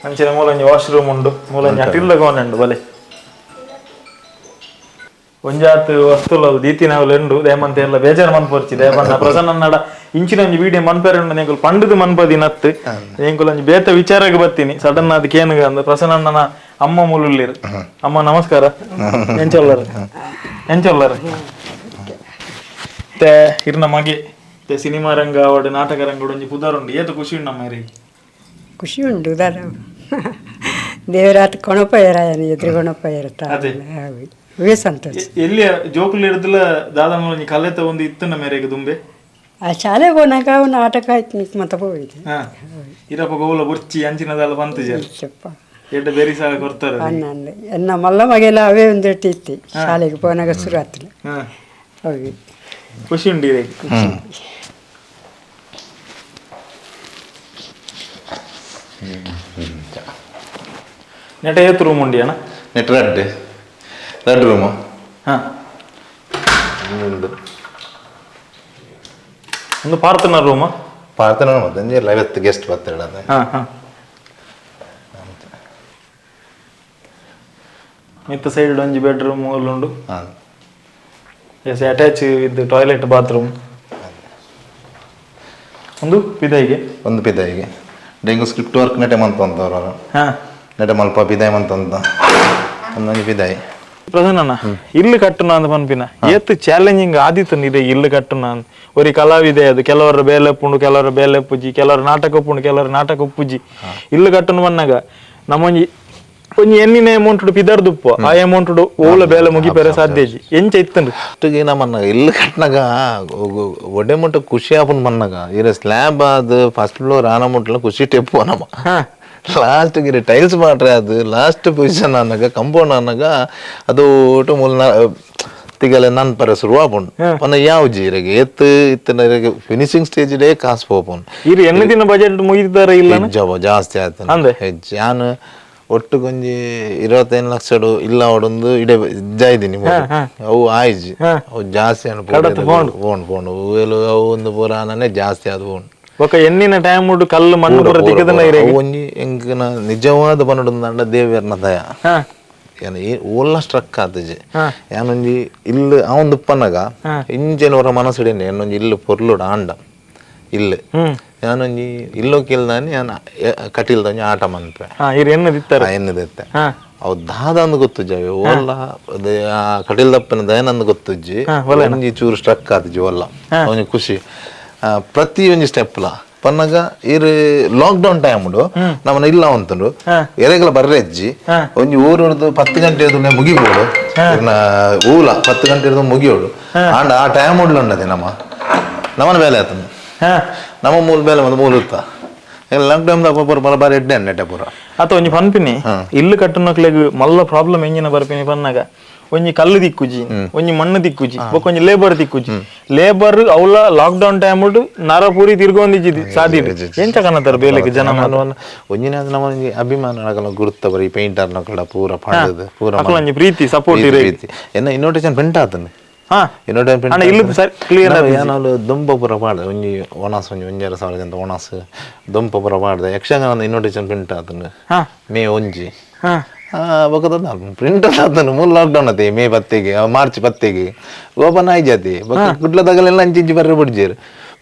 ಅಂಚಿನ ಮೂಲೊಂಜಿ ವಾಶ್ ರೂಮ್ ಉಂಡು ಮೂಲೊಂಜಿ ಅಟಿಲ್ದ ಕೋಣೆ ಉಂಡು ಬಲೆ ಒಂಜಾತ್ ವಸ್ತುಲ ದೀತಿನವಲು ಉಂಡು ದೇಮಂತ ಎಲ್ಲ ಬೇಜಾರು ಮನ್ಪೊರ್ಚಿ ದೇವನ್ನ ಪ್ರಸನ್ನ ನಡ ಇಂಚಿನ ಒಂಜಿ ವಿಡಿಯೋ ಮನ್ಪೇರೆ ಉಂಡು ಎಂಕುಲು ಪಂಡುದು ಮನ್ಪದಿ ನತ್ತು ಎಂಕುಲು ಒಂಜಿ ಬೇತ ವಿಚಾರಕ್ಕೆ ಬತ್ತೀನಿ ಸಡನ್ ಅದು ಕೇನುಗ ಅಂದ ಪ್ರಸನ್ನನ ಅಮ್ಮ ಮುಲುಲ್ಲಿರು. ಅಮ್ಮ ನಮಸ್ಕಾರ. ಎಂಚೊಲ್ಲರು ಎಂಚೊಲ್ಲರು ತೇ ಇರ್ನ ಮಗೆ ತೇ ಸಿನಿಮಾ ರಂಗ ಅವಡು ನಾಟಕ ರಂಗ ಒಂಜಿ ಪುದರುಂಡು ಏತು ಖುಷಿ ಉಂಡು ಅಮ್ಮ ಇರಿಗೆ? ಖುಷಿ ಉಂಟು ದಾದ ದೇವರಾತ್ ಕೊಣಪಯ್ಯರಾಯನ ಎದುರು ಕೊಣಪಯ್ಯರ ಅವೇ ಸಂತೋಷ. ಎಲ್ಲಿ ಜೋಕುಲು ಹಿಡಿದಲ ದಾದ ಒಂಜಿ ಕಲೆತ ಒಂದು ಇತ್ತು ಮೇರೆಗೆ ದುಂಬೆ? ಆ ಶಾಲೆ ಪೋನಾಗ ಅವು ನಾಟಕ ಆಯ್ತು ಮತ್ತೆ ಪೋಯಿದೆ. ಇರಪ್ಪ ಗೋಲ ಬುರ್ಚಿ ಅಂಚಿನದಲ್ಲ ಬಂತು ಚಪ್ಪ ಎಡ್ಡೆ ಬೇರಿ ಸಹ ಕೊಡ್ತಾರೆ ಅನ್ನ ಎನ್ನ ಮಲ್ಲ ಮಗೆಲ್ಲ ಅವೇ ಒಂದು ಇತ್ತು ಶಾಲೆಗೆ ಪೋನಾಗ ಶುರು ಆಯ್ತು ಅವೆ ಖುಷಿ ಉಂಟು ಇರಕ್ಕೆ. ನೆಟ ಏತ್ ರೂಮ್ ಉಂಡಿಯಣ? ನೆಟ್ red red room. ಒಂದು ಪಾರ್ತನ ರೂಮ್. ಪಾರ್ತನ ರೂಮ್ ಒಂಜಿ 50 ಗೆಸ್ಟ್ ಬರ್ತಾರೆ. ಮಿತ್ತ ಸೈಡ್ ಒಂಜಿ ಬೆಡ್ ರೂಮ್ ಉಂಡು. S attach with toilet bathroom. ಒಂದು ಪಿದಾಯಿಗೆ ಒಂದು ಪಿದಾಯಿಗೆ dengue script work ನೆಟೆ ಮಂತಂತವ್ರು. ನೆಟ ಮಲ್ಪ ಪಿದಾಯಿ ಮಂತಂತ ಒಂದೊಂಜಿ ಪಿದಾಯಿ ಪ್ರಸನ್ನ ಇಲ್ಲು ಕಟ್ಟುನ ಅಂತ ಪನ್ಪಿನ ಏತ್ ಚಾಲೆಂಜಿಂಗ್ ಆದಿತ್ತು ಇದೆ ಇಲ್ಲು ಕಟ್ಟುನ ಒರಿ ಕಲಾವಿದೆ ಅದು ಕೆಲವರ ಬೇಲೆ ಪುಂಡು ಕೆಲವರ ಬೇಲೆ ಪೂಜಿ ಕೆಲವರ ನಾಟಕ ಪುಂಡು ಕೆಲವರ ನಾಟಕ ಪೂಜಿ ಇಲ್ಲು ಕಟ್ಟುನ ಬನ್ನಾಗ ನಮ್ಮೊಂಜಿ ಒಂಜಿ ಎಣ್ಣಿನ ಅಮೌಂಟ್ ಪಿದರ್ದುಪ್ಪು ಆ ಅಮೌಂಟ್ ಓಲ ಬೇಲೆ ಮುಗಿಪೆರೆ ಸಾಧ್ಯ ಇಜ್ಜಿ ಎಂಚ ಇತ್ತಂಡು ಅಷ್ಟುಗೆ ನಮ್ಮನ್ನ ಇಲ್ಲು ಕಟ್ನಾಗ ಒಡೆ ಮುಟ್ಟ ಖುಷಿ ಆಪುನ್ ಬನ್ನಾಗ ಇರ ಸ್ಲ್ಯಾಬ್ ಅದು ಫಸ್ಟ್ ಫ್ಲೋರ್ ಆನ ಮುಟ್ಟಲ ಖುಷಿ ಟೆಪ್ಪು ನಮ್ಮ ಲಾಸ್ಟ್ ಗಿರಿ ಟೈಲ್ಸ್ ಮಾಡ್ರೆ ಅದು ಲಾಸ್ಟ್ ಪೊಸಿಷನ್ ಅನ್ನಾಗ ಕಂಪೌಂಡ್ ಅನ್ನಾಗ ಅದು ಒಟ್ಟು ಮೂಲ ತಿಗಲೆ ನನ್ ಪರ ಶುರು ಆಪುಂಡು ಪನ್ನ ಯಾವ ಜೀರಿಗೆ ಎತ್ತು ಇತ್ತನ finishing stage day ಕಾಸು ಪೋಪುಂಡು ಇರು ಎಣ್ಣೆ ದಿನ ಬಜೆಟ್ ಮುಗಿದಾರ ಇಲ್ಲ ಹೆಚ್ಚು ಜಾಸ್ತಿ ಆಯ್ತು ಅಂದೆ? ಹೆಚ್ಚು ಯಾನು ಒಟ್ಟು ಕೊಂಜಿ 25 ಲಕ್ಷ ಇಲ್ಲ ಅವಡೊಂದು ಇಡೆ ಜಾಯ್ದಿನಿ ಅವು ಆಯ್ಜಿ ಅವು ಜಾಸ್ತಿ ಅನು ಫೋನ್ ಫೋನ್ ಅವು ಒಂದು ಪೂರ ಆನನೆ ಜಾಸ್ತಿ ಅದು ಫೋನ್ ఒక ಎಣ್ಣಿನ ಟೈಮ್ ಉಂಟು ಕಲ್ಲು ಮಣ್ಣು ಪೂರ ತಿಕ್ಕದನ ಇರೆ ಅವು ಒಂಜಿ ಎಂಕನ ನಿಜವಾದ ಬನ್ನಡು ದೇವೆರ್ನ ದಯ ಏನ ಓಲ್ಲ ಸ್ಟ್ರಕ್ ಆತಜಿ ಯಾನೊಂಜಿ ಇಲ್ಲು ಅವನ್ ಉಪ್ಪನಗ ಇಂಚೆನ ಹೊರ ಮನಸ್ಸುಡೇನೆ ಏನೊಂಜಿ ಇಲ್ಲು ಪೊರ್ಲುಡು ಆಂಡ ಇಲ್ಲು ಯಾನೊಂಜಿ ಇಲ್ಲೋ ಕೇಳ್ದಾನೆ ಯಾನ್ ಕಟೀಲ್ದೊಂಜಿ ಆಟ ಮನ್ಪೆ ಇರು ಎಣ್ಣದಿತ್ತಾರೆ ಎನ್ನದಿತ್ತೆ ಅವು ದಾದ ಅಂದ್ ಗೊತ್ತುಜ್ಜಿ ಓಲ್ಲ ಆ ಕಟೀಲ್ದಪ್ಪನ ದಯನಂದ್ ಗೊತ್ತುಜ್ಜಿ ಒಂಜಿ ಚೂರು ಸ್ಟ್ರಕ್ ಆತಜಿ ಓಲ್ಲ ಒಂಜಿ ಖುಷಿ ಪ್ರತಿ ಒಂಜಿ ಸ್ಟೆಪ್ಲ ಪನ್ನಗ ಇರು lock down time ಉಂಡು ನಮ್ಮನ್ನ ಇಲ್ಲ ಅಂತಂಡು ಎರೆಗಳ ಬರ್ರೆಜ್ಜಿ ಒಂಜಿ ಊರು 10 ಗಂಟೆ ಮುಗಿಬೋಡು ಊಲ 10 ಗಂಟೆ ಮುಗಿಯೋಡು ಆಂಡ ಆ ಟೈಮ್ ಉಡ್ಲು ಉಂಡದೆ ನಮ್ಮ ನಮ್ಮನ ಬೇಲೆ ಆತನು ನಮ್ಮ ಮೂಲ ಬೇಲೆ ಒಂದು ಮೂಲ ಇತ್ತ ಲಾಕ್ ಡೌನ್ ಪೂರ ಬಲ ಬಾರಿ ಎಡ್ಡೆ ನೆಟ್ಟೆ ಪೂರ ಅತ ಒಂಜಿ ಪನ್ಪಿನಿ ಇಲ್ಲು ಕಟ್ಟುನಕ್ಲೆಗ್ ಮಲ್ಲ ಪ್ರಾಬ್ಲಮ್ ಎಂಜಿನ ಬರ್ಪಿನಿ ಪನ್ನಾಗ ಒಂಜಿ ಕಲ್ಲು ದಿಕ್ಕುಜಿ ಒಂಜಿ ಮಣ್ಣು ದಿಕ್ಕುಜಿ ಬೊಕ್ಕ ಒಂಜಿ ಲೇಬರ್ ದಿಕ್ಕುಜಿ ಲೇಬರ್ ಅವಲ lock down time ನರ ಪೂರಿ ತಿರ್ಗೊಂದಿಜ್ಜಿ ಸಾದಿ ಎಂಚ ಕನ್ನತಾರ ಬೇಲೆಗೆ ಜನ ಒಂಜಿನ ನಮ್ಮ ಅಭಿಮಾನ ಗುರುತ ಬರೀ ಪೇಂಟರ್ ನಕಡ ಪೂರ ಪಾಡದು ಪೂರ ಒಂಜಿ ಪ್ರೀತಿ ಸಪೋರ್ಟ್ ಪ್ರೀತಿ ಎನ್ನ ಇನ್ವಿಟೇಷನ್ ಪ್ರಿಂಟ್ ಆತನೆ ದುಂಪ ಪೂರ ಪಾಡ್ದೆ ಒಂಜಿ ಒಣಸ್ ಒಂಜಿ ಒಂಜರ ಸಾವಿರ ಜನ ಒಣಸ್ ದುಂಪ ಪೂರ ಪಾಡ್ದೆ ಯಕ್ಷಗಾನ ಇನ್ವಿಟೇಷನ್ ಪ್ರಿಂಟ್ ಆತನು ಮೇ ಒಂಜಿ ಬೊಕದ ಪ್ರಿಂಟ್ ಆತನು ಮೂಲ ಲಾಕ್ಡೌನ್ ಆತಿ ಮೇ 10ಗೆ ಮಾರ್ಚ್ 10ಗೆ ಓಪನ್ ಆಯ್ ಜಾತಿ ಬೊಕ್ಕ ಕುಡ್ಲದಾಗಲೆಲ್ಲ ಅಂಚಿಂಚಿ ಬರ್ರೆ ಬಿಡ್ಜೇರು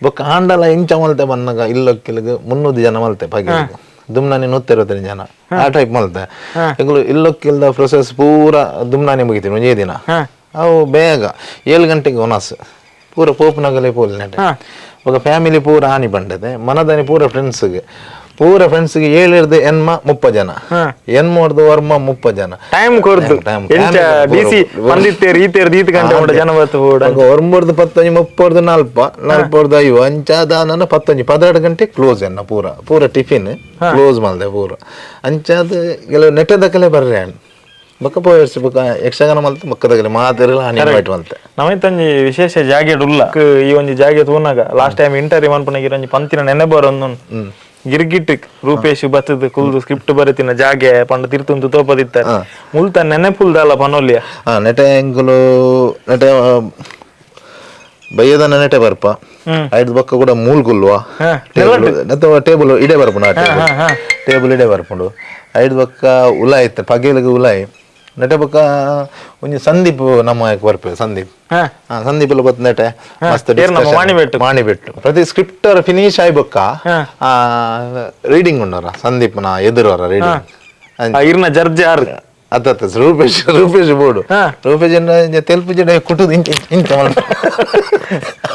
ಬೊಕ್ಕ ಆಂಡಲ ಇಂಚ ಮಲ್ತೆ ಬನ್ನಾಗ ಇಲ್ಲೊಕ್ಕಿಲಗ 300 ಜನ ಮಲ್ತೆ ಪಗೆ ದುಮ್ನಾನಿ 160 ಜನ ಆ ಟೈಪ್ ಮಲ್ತೆ ಎಂಗುಲು ಇಲ್ಲೊಕ್ಕಿಲ್ದ ಪ್ರೊಸೆಸ್ ಪೂರ ದುಮ್ನಾನಿ ಮುಗಿತೀನಿ ಒಂಜೇ ದಿನ ಅವು ಬೇಗ 7 ಗಂಟೆಗೆ ಒನಸ್ ಪೂರ ಪೋಪುನಗಲೇ ಪೋಲ್ ನೆಟೆ ఒక ಫ್ಯಾಮಿಲಿ ಪೂರ ಆನಿ ಬಂಡದೆ ಮನದಾನಿ ಪೂರ ಫ್ರೆಂಡ್ಸ್ಗೆ ಪೂರ ಫ್ರೆಂಡ್ಸ್ಗೆ 7 ಎನ್ಮ 30 ಜನ ಎನ್ಮೋರ್ದು ವರ್ಮ 30 ಜನ ಟೈಮ್ ಕೊರ್ದು ಡಿಸಿ ಬಂದಿತ್ತೇರು ಈತೇರು ದೀತ್ ಗಂಟೆ ಉಂಡ ಜನ ಬತ್ತು ಬೋಡ ಒಂಬರ್ದು 10 30 40 40 50 ಅಂಚಾದ 10 12 ಗಂಟೆ ಕ್ಲೋಸ್ ಎನ್ನ ಪೂರ ಪೂರ ಟಿಫಿನ್ ಕ್ಲೋಸ್ ಮಲ್ದೆ ಪೂರ ಅಂಚಾದ ಕೆಲವು ನೆಟ್ಟದಕ್ಕಲೇ ಬರ್ರೆ ಬೊಕ್ಕ ಪೋಯರ್ಸ್ ಬೊಕ್ಕ ಯಕ್ಷಗಾನ ಮಲ್ತೆ ಬೊಕ್ಕದಗಲೆ ಮಾತೆಲ್ಲ ಹಾನಿ ಮಲ್ತೆ ನಮೈತಂಜಿ ವಿಶೇಷ ಜಾಗೆ ಉಲ್ಲ ಈ ಒಂಜಿ ಜಾಗೆ ತೂನಾಗ last time interview ಮನ್ಪುನಾಗ ಒಂಜಿ ಪಂತಿನ ನೆನೆ ಬರೊಂದು ಗಿರ್ಗಿಟ್ ರೂಪೇಶ್ ಬತ್ತದ ಕುಲ್ದು ಸ್ಕ್ರಿಪ್ಟ್ ಬರೆತಿನ ಜಾಗೆ ಪಂಡ ತಿರ್ತುಂತು ತೋಪದಿತ್ತಾರೆ ಮುಲ್ತ ನೆನೆಪುಲ್ದಲ್ಲ ಪನೋಲಿಯ ನೆಟೆ ಎಂಕುಲು ನೆಟೆ ಬಯ್ಯದನ ನೆಟೆ ಬರ್ಪ ಐದು ಬೊಕ್ಕ ಕೂಡ ಮೂಲ್ ಕುಲ್ವ ಟೇಬಲ್ ಇಡೆ ಬರ್ಪುಂಡು ಟೇಬಲ್ ಇಡೆ ಬರ್ಪುಂಡು ಐದು ಬೊಕ್ಕ ಉಲಾಯ್ ಇತ್ತು ಪಗೇಲಿಗೆ ಉಲಾಯ್ ನೆಟೆ ಬೊಕ್ಕ ಒಂಜಿ ಸಂದೀಪ್ ನಮ್ಮ ಬರ್ಪೆ ಸಂದೀಪ್ ಸಂದೀಪ್ ಎಲ್ಲ ಬತ್ತು ನೆಟೆ ಮಸ್ತ್ ಮಾಣಿಬೆಟ್ಟು ಪ್ರತಿ ಸ್ಕ್ರಿಪ್ಟ್ ಫಿನಿಶ್ ಆಯ್ ಬೊಕ್ಕ ರೀಡಿಂಗ್ ಉಂಡರ ಸಂದೀಪ್ನ ಎದುರುವರ ರೀಡಿಂಗ್ ಇರ್ನ ಜರ್ಜ್ ಯಾರು ಅತ್ತ ರೂಪೇಶ್ ರೂಪೇಶ್ ಬೋಡು ರೂಪೇಶ್ ತೆಲ್ಪು ಜಡ ಕುಟುದು ಇಂಚ ಇಂಚ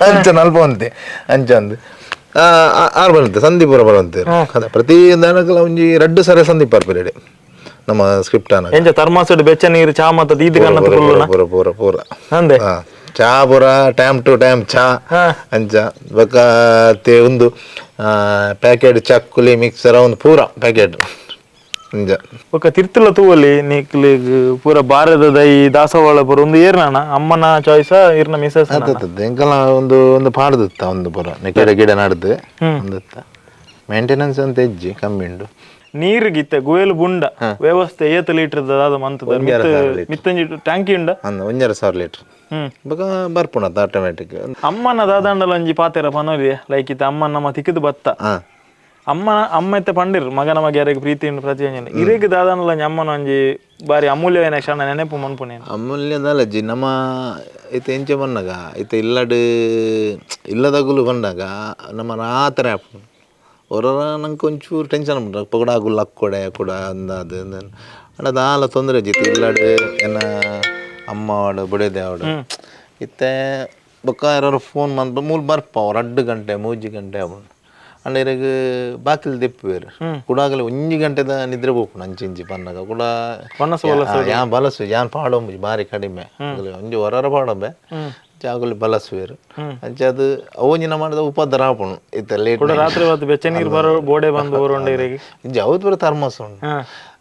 ಅಂಚ ನಲ್ಪ ಅಂತೆ ಅಂಚ ಅಂದ್ ಆರು ಬರಂತೆ ಸಂದೀಪ್ ಅವರ ಬರಂತೆ ಅದ ಪ್ರತಿ ದನಕಲ ಒಂಜಿ ರಡ್ಡು ಸರಿ ಸಂದೀಪ್ ಬರ್ಪೇರೆ ನಮ್ಮ ಸ್ಕ್ರಿಪ್ಟ್ ಅನ್ನ ಎಂಚ ಥರ್ಮಾಸ್ ಬೆಚ್ಚ ನೀರು ಚಾ ಮತ್ತ ದೀದ ಕನ್ನ ಪೂರ ಪೂರ ಪೂರ ಅಂದೆ ಚಾ ಪೂರ time to time ಚಾ ಅಂಚ ಬೊಕ್ಕ ಒಂದು ಪ್ಯಾಕೆಟ್ ಚಕ್ಕುಲಿ ಮಿಕ್ಸರ್ ಒಂದು ಪೂರ ಪ್ಯಾಕೆಟ್ ಅಂಚ ಬೊಕ್ಕ ತಿರ್ತುಲ ತೂವಲಿ ನಿಕ್ಲಿಗ್ ಪೂರ ಭಾರತದ ದೈ ದಾಸವಾಳ ಪೂರ ಒಂದು ಏರ್ನಾನ ಅಮ್ಮನ ಚಾಯ್ಸ್ ಇರ್ನ ಮಿಸಸ್ ಎಂಕಲ ಒಂದು ಒಂದು ಪಾಡ್ದಿತ್ತ ಒಂದು ಪೂರ ಗಿಡ ಗಿಡ ನಡ್ದು ಒಂದಿತ್ತ ಮೇಂಟೆನೆನ್ಸ್ ಅಂತ ಹೆಜ್ಜಿ ಕಮ್ಮಿ ಉಂಡು ನೀರು ಗಿತ್ತ ಗುವೇಲು ಬುಂಡ ವ್ಯವಸ್ಥೆ ಏತ್ ಲೀಟರ್ ದಾದ ಮಂತದ ಮಿತ್ತಂಜಿ ಟ್ಯಾಂಕಿ ಉಂಡ 1,500 ಲೀಟರ್ ಬೊಕ ಬರ್ಪುಂಡು ಆಟೋಮ್ಯಾಟಿಕ್ ಅಮ್ಮನ ದಾದಾಂಡಲ ಒಂಜಿ ಪಾತೆರ ಪನೋಲಿ ಲೈಕ್ ಇತ್ತ ಅಮ್ಮನ ನಮ್ಮ ತಿಕ್ಕದು ಬತ್ತ ಅಮ್ಮ ಅಮ್ಮ ಇತ್ತೆ ಪಂಡಿರ್ ಮಗನ ಮಗ ಯಾರಿಗೆ ಪ್ರೀತಿ ಉಂಡು ಪ್ರತಿ ಒಂಜಿ ಇರೆಗ್ ದಾದಾಂಡಲ ಒಂಜಿ ಅಮ್ಮನ ಒಂಜಿ ಬಾರಿ ಅಮೂಲ್ಯವಾಯಿನ ಕ್ಷಣ ನೆನಪು ಮನ್ಪುನೆ ಅಮೂಲ್ಯದಲ್ಲಜ್ಜಿ ನಮ್ಮ ಇತ್ತೆ ಎಂಚ ಬನ್ನಾಗ ಇತ್ತೆ ಇಲ್ಲಡ್ ಇಲ್ಲದಗುಲು ಬಂದಾಗ ನಮ್ಮ ರಾತ್ರಿ ಆಪುಂಡು ಹೊರರ ನಂಗೆ ಒಂಚೂರು ಟೆನ್ಷನ್ ಉಂಟು ಪಗಡ ಆಗುಲ್ಲ ಅಕ್ಕೊಡೆ ಕೂಡ ಅಂದಾದು ಅಂಡ ದಾಲ ತೊಂದರೆ ಜಿತ್ತು ಇಲ್ಲಡು ಎನ್ನ ಅಮ್ಮ ಅವಡು ಬುಡದೆ ಅವಡು ಇತ್ತೆ ಬೊಕ್ಕ ಯಾರು ಫೋನ್ ಮಂತ್ ಮೂಲು ಬರ್ಪ ಅವ್ರು 2 ಗಂಟೆ 3 ಗಂಟೆ ಅವನು ಅಂಡ ಇರಗ್ ಬಾಕಿಲ್ ದೆಪ್ಪುವೇರು ಕುಡಾಗಲಿ 1 ಗಂಟೆದ ನಿದ್ರೆ ಹೋಗ್ಪುಂಡು ಅಂಚಿ ಇಂಚಿ ಪನ್ನಗ ಕೂಡ ಯಾನ್ ಬಲಸು ಯಾನ್ ಪಾಡೊಂಬುಜಿ ಬಾರಿ ಕಡಿಮೆ ಒಂಜಿ ಹೊರರ ಪಾಡೊಂಬೆ ಜಾಗಲಿ ಬಲಸುವೇರು ಅಂಚೆ ಅದು ಅವೊಂಜಿನ ಮಾಡಿದ ಉಪದ್ರ ಆಪುಂಡು ಇತ್ತೆ ಲೇಟ್ ರಾತ್ರಿ ಹೊತ್ತು ಬೆಚ್ಚ ನೀರು ಬರೋ ಬೋಡೆ ಬಂದು ಬರೋಂಡ ಇರೆಗ್ ಇಂಚ ಅವು ಪೂರ ಥರ್ಮಸ್ ಉಂಡು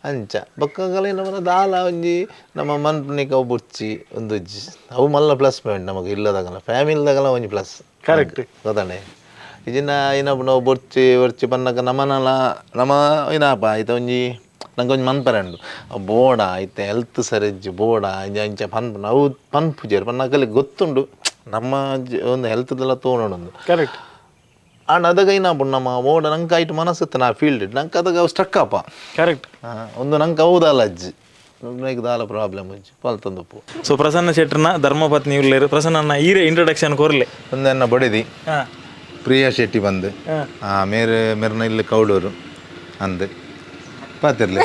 ಅಂಚ ಬೊಕ್ಕಗಲ ನಮ್ಮ ದಾಲ ಒಂಜಿ ನಮ್ಮ ಮನ್ಪುನಿಕ ಅವು ಬುರ್ಚಿ ಒಂದು ಅವು ಮಲ್ಲ ಪ್ಲಸ್ ಪಾಯಿಂಟ್ ನಮಗೆ ಇಲ್ಲದಾಗಲ ಫ್ಯಾಮಿಲಿದಾಗಲ ಒಂಜಿ ಪ್ಲಸ್ ಕರೆಕ್ಟ್ ಗೊತ್ತಾಂಡೆ ಇಜಿನ ಏನಪ್ಪ ನಾವು ಬೊರ್ಚಿ ಬೊರ್ಚಿ ಪನ್ನಕ ನಮನಲ ನಮ ಏನಪ್ಪ ಆಯ್ತ ಒಂಜಿ ನಂಗೆ ಒಂಜಿ ಮನ್ಪರೆ ಉಂಡು ಅವು ಬೋಡ ಐತೆ ಹೆಲ್ತ್ ಸರಿಜ್ಜಿ ಬೋಡ ಇಂಚ ಇಂಚ ಪನ್ಪುನ ಅವು ಪನ್ಪುಜೆರ್ ಪನ್ನಕಲಿ ಗೊತ್ತುಂಡು ನಮ್ಮ ಒಂದು ಹೆಲ್ತ್ದೆಲ್ಲ ತೋಣುಂಡು ಕರೆಕ್ಟ್ ಆಂಡ ಅದಗ ಏನಪ್ಪ ನಮ್ಮ ಓಡ ನಂಗೆ ಐಟ್ ಮನಸ್ಸುತ್ತೆ ನಾ ಫೀಲ್ಡ್ ನಂಗೆ ಅದಗ ಸ್ಟ್ರಕ್ ಅಪ್ಪ ಕರೆಕ್ಟ್ ಒಂದು ನಂಗೆ ಹೌದಲ್ಲ ಅಜ್ಜಿ ನಂಗೆ ದಾಲ ಪ್ರಾಬ್ಲಮ್ ಅಜ್ಜಿ ಪಲ್ತಂದುಪ್ಪು. ಸೊ ಪ್ರಸನ್ನ ಶೆಟ್ಟರ್ನ ಧರ್ಮಪತ್ನಿ ಉಳ್ಳೇರು. ಪ್ರಸನ್ನ ಈರೆ ಇಂಟ್ರೊಡಕ್ಷನ್ ಕೊರ್ಲೆ. ಒಂದನ್ನ ಬಡಿದಿ ಪ್ರಿಯಾ ಶೆಟ್ಟಿ ಬಂದು ಮೇರೆ ಮೆರ್ನ ಇಲ್ಲಿ ಕೌಡೂರು ಅಂದು ಪಾತಿರ್ಲಿ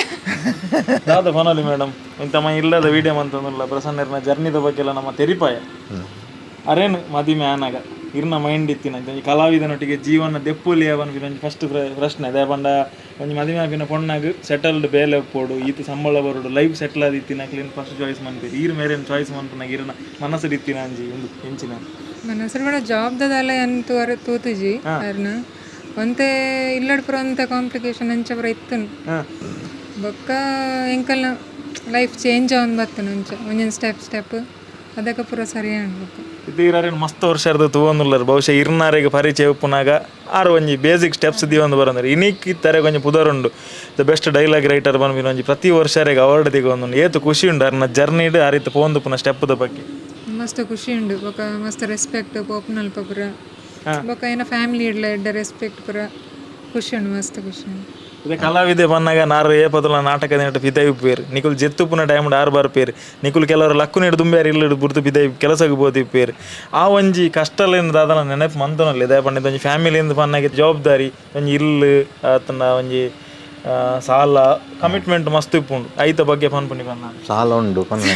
ದಾದ ಫನೋಲಿ ಮೇಡಮ್ ಇಂತಮ್ಮ ಇಲ್ಲದ ವಿಡಿಯೋ ಅಂತಂದಿಲ್ಲ ಪ್ರಸನ್ನರ್ನ ಜರ್ನಿದ ಬಗ್ಗೆ ಎಲ್ಲ ನಮ್ಮ ತೆರಿಪಾಯ ಅರೇನು ಮದಿಮೆ ಆನಾಗ ಇರ್ನ ಮೈಂಡ್ ಇತ್ತಿನ ಒಂಜಿ ಕಲಾವಿದನೊಟ್ಟಿಗೆ ಜೀವನ ದೆಪ್ಪುಲಿ ಅವನ ಒಂಜಿ ಫಸ್ಟ್ ಪ್ರಶ್ನೆ ಅದೇ ಪಂಡ ಒಂಜಿ ಮದಿಮೆ ಆಪಿನ ಪೊಣ್ಣಾಗ ಸೆಟಲ್ಡ್ ಬೇಲೆ ಪೋಡು ಈತ ಸಂಬಳ ಬರೋಡು ಲೈಫ್ ಸೆಟ್ಲ್ ಆದಿತ್ತಿನ clean first choice ಮನ್ಪೇರು ಈರ್ ಮೇರೇನು ಚಾಯ್ಸ್ ಮನ್ಪುನಾಗ ಇರನ ಮನಸ್ಸು ಇತ್ತಿನ ಅಂಜಿ ಒಂದು ಎಂಚಿನ ಮನಸ್ಸು ಬೇಡ ಜಾಬ್ದಲ್ಲ ಅಂತೂ ಅರ ತೂತುಜಿ ಅರ್ನ ಒಂತೆ ಇಲ್ಲಡ್ ಪುರ ಒಂತೆ ಕಾಂಪ್ಲಿಕೇಶನ್ ಅಂಚ ಪುರ ಇತ್ತು ಬೊಕ್ಕ ಎಂಕಲ್ನ ಲೈಫ್ ಚೇಂಜ್ ಅವನ್ ಬತ್ತನ ಅಂಚ ಒಂಜೊಂದು ಸ್ಟೆಪ್ ಸ್ಟೆಪ್ ಅದಕ್ಕೆ ಪೂರ ಸರಿ ಅನ್ಬೇಕು. ಇದ್ದೀರಾರೇನು ಮಸ್ತ್ ವರ್ಷ ಇರ್ದು ತೂವೊಂದುಲ್ಲರು ಬಹುಶಃ ಇರ್ನಾರಿಗೆ ಪರಿಚಯ ಉಪ್ಪುನಾಗ ಆರು ಒಂಜಿ ಬೇಸಿಕ್ ಸ್ಟೆಪ್ಸ್ ದಿವೊಂದು ಬರಂದ್ರೆ ಇನಿಕ್ ಇತ್ತಾರೆ ಒಂಜಿ ಪುದರುಂಡು the best dialogue writer ಪನ್ಪಿನ ಒಂಜಿ ಪ್ರತಿ ವರ್ಷ ಅವಾರ್ಡ್ ದಿಗೊಂದು ಏತು ಖುಷಿ ಉಂಡು ಅರ್ನ ಜರ್ನಿಡ್ ಆ ರೀತಿ ಪೋಂದು ಪುನ ಸ್ಟೆಪ್ದ ಬಗ್ಗೆ ಮಸ್ತ್ ಖುಷಿ ಉಂಡು ಬೊಕ ಮಸ್ತ್ ರೆಸ್ಪೆಕ್ಟ್ ಪೋಪುನಲ್ಪ ಪೂರ ಬೊಕ ಏನ ಫ್ಯಾಮಿಲಿ ಇಡ್ಲ ಎಡ್ಡ ರೆಸ್ಪೆಕ್ಟ್ ಪೂರ ಖುಷಿ ಉಂಡು ಮಸ್ತ್ ಖುಷಿ ಉಂಡು. ಇದೇ ಕಲಾವಿದೆ ಬನ್ನಾಗ ನಾರು ಏ ಪದಲ ನಾಟಕದ ನೆಟ್ಟು ಪಿದೈ ಉಪ್ಪೇರು ನಿಕುಲ್ ಜೆತ್ತುಪುನ ಟೈಮ್ ಆರು ಬಾರ್ ಪೇರು ನಿಕುಲ್ ಕೆಲವರು ಲಕ್ಕು ನೆಡು ದುಂಬ್ಯಾರು ಇಲ್ಲ ಬುರ್ದು ಪಿದೈ ಕೆಲಸಕ್ಕೆ ಬೋದಿ ಪೇರು ಆ ಒಂಜಿ ಕಷ್ಟಲೇನು ದಾದನ ನೆನಪು ಮಂತನಲ್ಲಿ ಇದೇ ಪಂಡಿತ ಒಂಜಿ ಫ್ಯಾಮಿಲಿಯಿಂದ ಪನ್ನಾಗ ಜವಾಬ್ದಾರಿ ಒಂಜಿ ಇಲ್ಲು ಆತನ ಒಂಜಿ ಸಾಲ ಕಮಿಟ್ಮೆಂಟ್ ಮಸ್ತ್ ಇಪ್ಪುಂಡು ಐತ ಬಗ್ಗೆ ಪನ್ಪುನಿ ಪನ್ನ ಸಾಲ ಉಂಡು ಪನ್ನೆ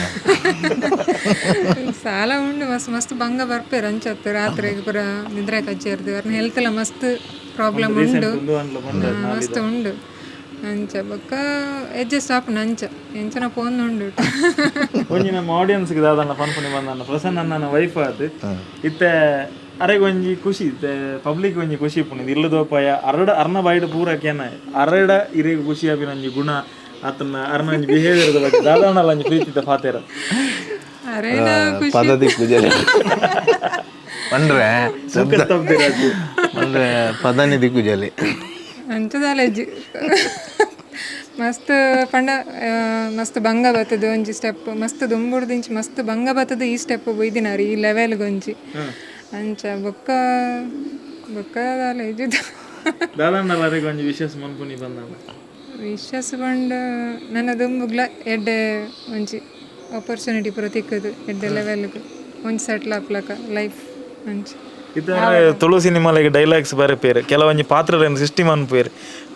ಸಾಲ ಉಂಡು ಮಸ್ತ್ ಮಸ್ತ್ ಭಂಗ ಬರ್ಪೇರು ಅಂಚತ್ತು ರಾತ್ರಿಗೆ ಪೂರ ನಿದ್ರೆ ಕಚ್ಚೇರ್ದು ಅವ್ರನ್ನ ಹೆಲ್ತ್ ಎಲ್ಲ ಮಸ್ತ್ ಪ್ರಾಬ್ಲಮ್ ಉಂಡು ಮಸ್ತ್ ಉಂಡು ಅಂಚ ಬೊಕ್ಕ ಅಡ್ಜಸ್ಟ್ ಆಪುಂಡು ಅಂಚ ಎಂಚನ ಫೋನ್ ಉಂಡು. ಒಂಜಿ ನಮ್ಮ ಆಡಿಯನ್ಸ್ಗೆ ದಾದಣ್ಣ ಪನ್ಪುನಿ ಬಂದಣ್ಣ ಪ್ರಸನ್ನ ನನ್ನ ವೈಫ್ ಅದು ಇತ್ತೆ ಅರೆಗೆ ಒಂಜಿ ಖುಷಿ ಇತ್ತೆ ಪಬ್ಲಿಕ್ ಒಂಜಿ ಖುಷಿ ಇಪ್ಪುಂಡು ಇಲ್ಲದೋಪಾಯ ಅರಡ ಅರ್ನ ಬಾಯಿಡ್ ಪೂರ ಕೇನ ಅರಡ ಇರೆಗ್ ಖುಷಿ ಆಪಿನ ಒಂಜಿ ಗುಣ ಆತನ ಅರ್ನ ಒಂಜಿ ಬಿಹೇವಿಯರ್ ಬಗ್ಗೆ ದಾದಣ್ಣಲ ಒಂಜಿ ಪ್ರೀತಿದ ಫಾತೇರ ಅರೇನ ಖುಷಿ ಪದತಿ ಪೂಜೆ ಪಂಡ್ರೆ ಅಂದ್ರೆ ಪದನಿ ದಿಕ್ಕುಜಲಿ ಅಂಚದಾಲೆಜ್ಜಿ ಮಸ್ತ್ ಪಂಡ ಮಸ್ತ್ ಭಂಗ ಬರ್ತದೆ ಒಂಜಿ ಸ್ಟೆಪ್ ಮಸ್ತ್ ದುಂಬುಡ್ದಿಂಚಿ ಮಸ್ತ್ ಭಂಗ ಬರ್ತದೆ ಈ ಸ್ಟೆಪ್ ಬೊಯ್ದಿನಾರು ಈ ಲೆವೆಲ್ಗೆ ಒಂಜಿ ಅಂಚ ಬೊಕ್ಕ ಬೊಕ್ಕ ದಾಲ ದಾದಣ್ಣಲ ಅರೆಗ್ ಒಂಜಿ ವಿಶೇಷ ಮನ್ಪುನಿ ಬಂದಣ್ಣ ವಿಶಸ್ ಪಂಡ ನನ್ನ ದುಂಬುಗ್ಲ ಎಡ್ಡೆ ಒಂಜಿ ಆಪರ್ಚುನಿಟಿ ಪೂರ ತಿಕ್ಕದು ಎಡ್ಡೆ ಲೆವೆಲ್ಗ್ ಒಂಜಿ ಸೆಟ್ಲ್ ಆಪ್ಲಕ ಲೈಫ್ ಅಂಚ. ಇತ್ತೆ ತುಳು ಸಿನಿಮಾಲಿಗೆ ಡೈಲಾಗ್ಸ್ ಬರೆಪೇರು ಕೆಲವೊಂಜಿ ಪಾತ್ರಗಳನ್ನು ಸೃಷ್ಟಿ ಮನ್ಪೇರು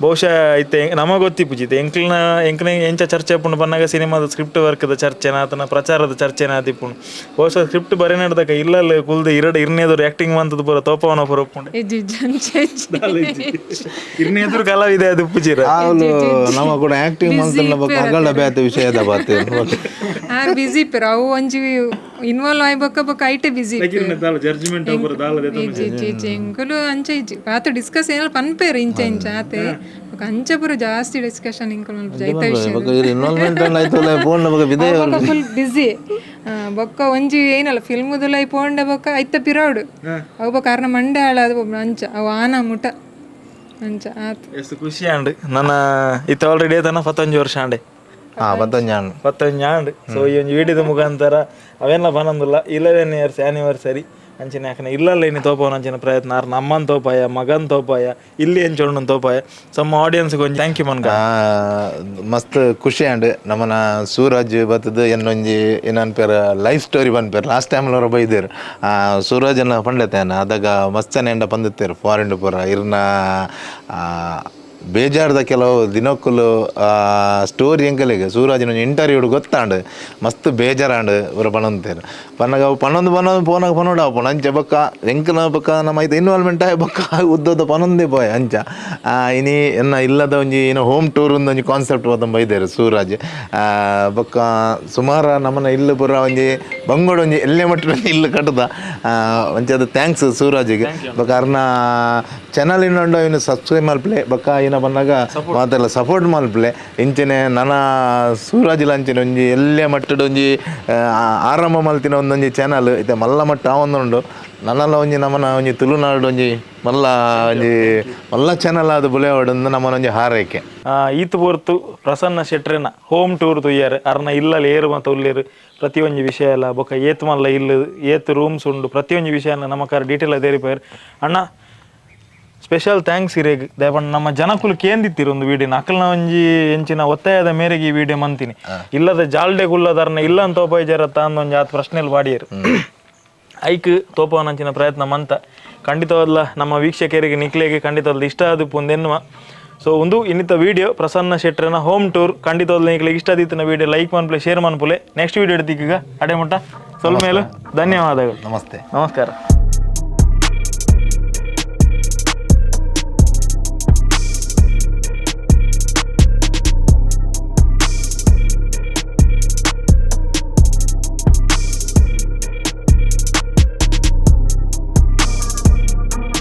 ಬಹುಶಃ ಇತ್ತೆ ನಮಗೆ ಗೊತ್ತಿಪ್ಪುಜಿತ್ತೆ ಎಂಕ್ಲಿನ ಎಂಕ್ನ ಎಂಚ ಚರ್ಚೆ ಆಪುಂಡು ಪನ್ನಾಗ ಸಿನಿಮಾದ ಸ್ಕ್ರಿಪ್ಟ್ ವರ್ಕ್ದ ಚರ್ಚೆನ ಆತನ ಪ್ರಚಾರದ ಚರ್ಚೆನ ಆದಿಪ್ಪುಂಡು ಬಹುಶಃ ಸ್ಕ್ರಿಪ್ಟ್ ಬರೆನಡ್ದಕ ಇಲ್ಲಲ್ಲ ಕುಲ್ದು ಇರಡ ಇರ್ನೇದ್ರು ಆಕ್ಟಿಂಗ್ ಮಂತದ ಪೂರ ತೋಪವನ ಪೂರ ಒಪ್ಪುಂಡು ಇಜ್ಜಿ ಇಜ್ಜಿ ಅಂಚ ಇಜ್ಜಿ. ಇರ್ನೇದ್ರು ಕಲಾವಿದೆ ಅದು ಉಪ್ಪುಜಿರ ಅವಳು ನಮ್ಮ ಕೂಡ ಆಕ್ಟಿಂಗ್ ಮಂತಲ್ಲ ಬೊಕ್ಕ ಅಗಳ ಬೇತೆ ವಿಷಯದ ಬಾತೆ ಆ ಬಿಸಿ ಇಪ್ಪೆರ್ ಅವು ಒಂಜಿ ಇನ್ವಾಲ್ವ್ ಆಯ್ ಬೊಕ್ಕ ಬೊಕ್ಕ ಐಟೆ ಬಿಸಿ ಜಡ್ಜ್ಮೆಂಟ್ ಪೂರ ದಾಲ ಇಜ್ಜಿ ಇಜ್ಜಿ ಇಜ್ಜಿ ಎಂಕುಲು ಅಂಚ ಇಜ್ಜಿ ಆತ ಡಿಸ್ಕಸ್ ಏನಾರ ಪನ್ಪೇರು ಇಂಚ ಇಂಚ ಆತೆ ಬೊಕ್ಕ ಅಂಚ ಪೂರ ಜಾಸ್ತಿ ಡಿಸ್ಕಷನ್ ಇಂಕುಲು ಮಲ್ಪ ಐತ ವಿಷಯ ಬೊಕ್ಕ ಇನ್ವಾಲ್ವ್ಮೆಂಟ್ ಆಯ್ತಲ್ಲ ಫೋನ್ ಬೊಕ್ಕ ಬಿದೆ ಫುಲ್ ಬಿಸಿ ಬೊಕ್ಕ ಒಂಜಿ ಏನಲ್ಲ ಫಿಲ್ಮ್ ದುಲೈ ಪೋಂಡೆ ಬೊಕ್ಕ ಐತ ಪಿರೋಡು ಅವು ಬೊಕ್ಕ ಅರ್ನ ಮಂಡೆ ಹಾಳಾದ ಅಂಚ ಅವು ಆನ ಮುಟ ಅಂಚ ಆತ ಎಷ್ಟು ಖುಷಿ ಆಂಡ್ ನನ್ನ ಇತ್ತ ಆಲ್ರೆಡಿ ಆಯ್ತಾನ 15 ವರ್ಷ ಆಂಡೆ ಹಾ 15 ಆಂಡ್ 15 ಆಂಡ್. ಸೊ ಈ ಒಂದು ವಿಡಿಯೋದ ಮುಖಾಂತರ ಅವೆಲ್ಲ ಬನ್ನೊಂದಿಲ್ಲ 11 ಇಯರ್ಸ್ ಆನಿವರ್ಸರಿ ಅಂಚಿನ ಯಾಕಂದ್ರೆ ಇಲ್ಲಲ್ಲ ಇನಿ ತೋಪವನ ಅಂಚಿನ ಪ್ರಯತ್ನ ಆರ್ ನಮ್ಮನ್ ತೋಪಾಯ ಮಗನ್ ತೋಪಾಯ ಇಲ್ಲಿ ಎಂಚೊಂಡು ತೋಪಾಯ ಸಮ್ಮ ಆಡಿಯನ್ಸ್ ಒಂಜಿ thank you ಮನ್ಗ. ಮಸ್ತ್ ಖುಷಿ ಆಂಡ್ ನಮ್ಮನ ಸೂರಜ್ ಬತ್ತದ ಎನ್ನೊಂಜಿ ಏನನ್ ಪೇರ ಲೈಫ್ ಸ್ಟೋರಿ ಪನ್ಪೇರ್. ಲಾಸ್ಟ್ ಟೈಮ್ ಅವರ ಬೈದೇರು ಸೂರಜ್ ಅನ್ನ ಪಂಡತೇನ ಅದಾಗ ಮಸ್ತನೆ ಎಂಡ ಪಂದಿತ್ತೇರು ಫಾರಿನ್ ಪೂರ ಇರ್ನ ಬೇಜಾರ್ದ ಕೆಲವು ದಿನಕ್ಕುಲು ಸ್ಟೋರಿ ಎಂಕಲಿಗೆ ಸೂರಜನ ಇಂಟರ್ವ್ಯೂ ಗೊತ್ತಾಂಡ್ ಮಸ್ತ್ ಬೇಜಾರಾಂಡ್ ಪೂರ ಪನೊಂತೇರು. ಪನ್ನಗ ಅವು ಪನೊಂದು ಪನೊಂದು ಪೋನಾಗ ಪನೋಡ ಪೋಣ ಅಂಚ ಬೊಕ್ಕ ಎಂಕನ ಬೊಕ್ಕ ನಮ್ಮ ಐತ ಇನ್ವಾಲ್ವ್ಮೆಂಟ್ ಆಯ್ ಬೊಕ್ಕ ಉದ್ದದ ಪನೊಂದೇ ಪೋಯ್ ಅಂಚ. ಇನಿ ಎನ್ನ ಇಲ್ಲದ ಒಂಜಿ ಏನೋ ಹೋಮ್ ಟೂರ್ ಒಂಜಿ ಕಾನ್ಸೆಪ್ಟ್ ಪತ್ತೊಂದು ಬೈದೇರು ಸೂರಜ್. ಬೊಕ್ಕ ಸುಮಾರು ನಮ್ಮನ ಇಲ್ಲು ಪೂರ ಒಂಜಿ ಬಂಗೋಡು ಒಂಜಿ ಎಲ್ಲೆ ಮಟ್ಟ ಒಂಜಿ ಇಲ್ಲು ಕಟ್ಟದ ಒಂಚದ thanks ಸೂರಜಿಗೆ. ಬೊಕ್ಕ ಅರ್ನ ಚಾನಲ್ ಇನ್ನೊಂಡು ಇನ್ನು ಸಬ್ಸ್ಕ್ರೈಬ್ ಮಲ್ಪಲೆ ಬೊಕ್ಕ ಏನ ಬಂದಾಗ ಮಾತೆಲ್ಲ ಸಪೋರ್ಟ್ ಮಲ್ಪಲೆ. ಇಂಚನೆ ನನ ಸೂರಜ್ ಲಂಚಿನ ಒಂಜಿ ಎಲ್ಲೆ ಮಟ್ಟದ ಒಂಜಿ ಆರಂಭ ಮಲ್ತಿನ ಒಂದೊಂಜಿ ಚಾನಲ್ ಇತ್ತೆ ಮಲ್ಲ ಮಟ್ಟ ಆವೊಂದುಂಡು. ನನ್ನಲ್ಲ ಒಂಜಿ ನಮ್ಮನ ಒಂಜಿ ತುಳುನಾಡು ಒಂಜಿ ಮಲ್ಲ ಒಂಜಿ ಮಲ್ಲ ಚಾನಲ್ ಆದ ಬುಲೆವಾಡು ನಮ್ಮನ ಒಂಜಿ ಹಾರೈಕೆ. ಈತ್ ಪೊರ್ತು ಪ್ರಸನ್ನ ಶೆಟ್ರೆನ ಹೋಮ್ ಟೂರ್ ತುಯ್ಯಾರು ಅರ್ನ ಇಲ್ಲಲ್ಲಿ ಏರು ಮತ್ತು ಉಲ್ಲೇರು ಪ್ರತಿಯೊಂಜಿ ವಿಷಯ ಎಲ್ಲ ಬೊಕ್ಕ ಏತ್ ಮಲ್ಲ ಇಲ್ಲು ಏತ್ ರೂಮ್ಸ್ ಉಂಡು ಪ್ರತಿಯೊಂಜಿ ವಿಷಯನ ನಮ್ಮ ಕಾರ ಡೀಟೇಲ್ ಅದೇರಿಪಾಯರ್. ಅಣ್ಣ ಸ್ಪೆಷಲ್ thanks ಇರೇಗ್ ದಯಪಂಡ ನಮ್ಮ ಜನಕುಲು ಕೇಂದಿತ್ತೀರು ಒಂದು ವಿಡಿಯೋ ಅಕಲ್ನ ಒಂಜಿ ಎಂಚಿನ ಒತ್ತಾಯದ ಮೇರೆಗೆ ಈ ವಿಡಿಯೋ ಮಂತೀನಿ ಇಲ್ಲದ ಜಾಲ್ಡೆ ಗುಲ್ಲದರ್ನ ಇಲ್ಲ ಅಂತ ತೋಪಾಯಿ ಜರ ತಾಂದ್ ಒಂಜಿ ಆತ್ ಪ್ರಶ್ನೆಲ್ ಬಾಡಿಯರು ಐಕ್ ತೋಪವನಂಚಿನ ಪ್ರಯತ್ನ ಮಂತ ಖಂಡಿತವಾದ್ಲ ನಮ್ಮ ವೀಕ್ಷಕರಿಗೆ ನಿಕ್ಲೆಗೆ ಖಂಡಿತವಾದ್ಲ ಇಷ್ಟ ಆದ ಪುಂದೆನ್ನುವ. ಸೊ ಒಂದು ಇನ್ನಿತ ವಿಡಿಯೋ ಪ್ರಸನ್ನ ಶೆಟ್ಟರನ ಹೋಮ್ ಟೂರ್ ಖಂಡಿತವಾದ್ಲ ನಿಕ್ಲೆಗೆ ಇಷ್ಟ ಆದಿತ್ತಿನ ವಿಡಿಯೋ ಲೈಕ್ ಮನ್ಪುಲೆ ಶೇರ್ ಮನ್ಪುಲೆ. ನೆಕ್ಸ್ಟ್ ವಿಡಿಯೋ ಎಡ್ತಿಗ ಅಡೆ ಮುಟ್ಟ ಸ್ವಲ್ಪ ಮೇಲೆ ಧನ್ಯವಾದಗಳು. ನಮಸ್ತೆ. ನಮಸ್ಕಾರ.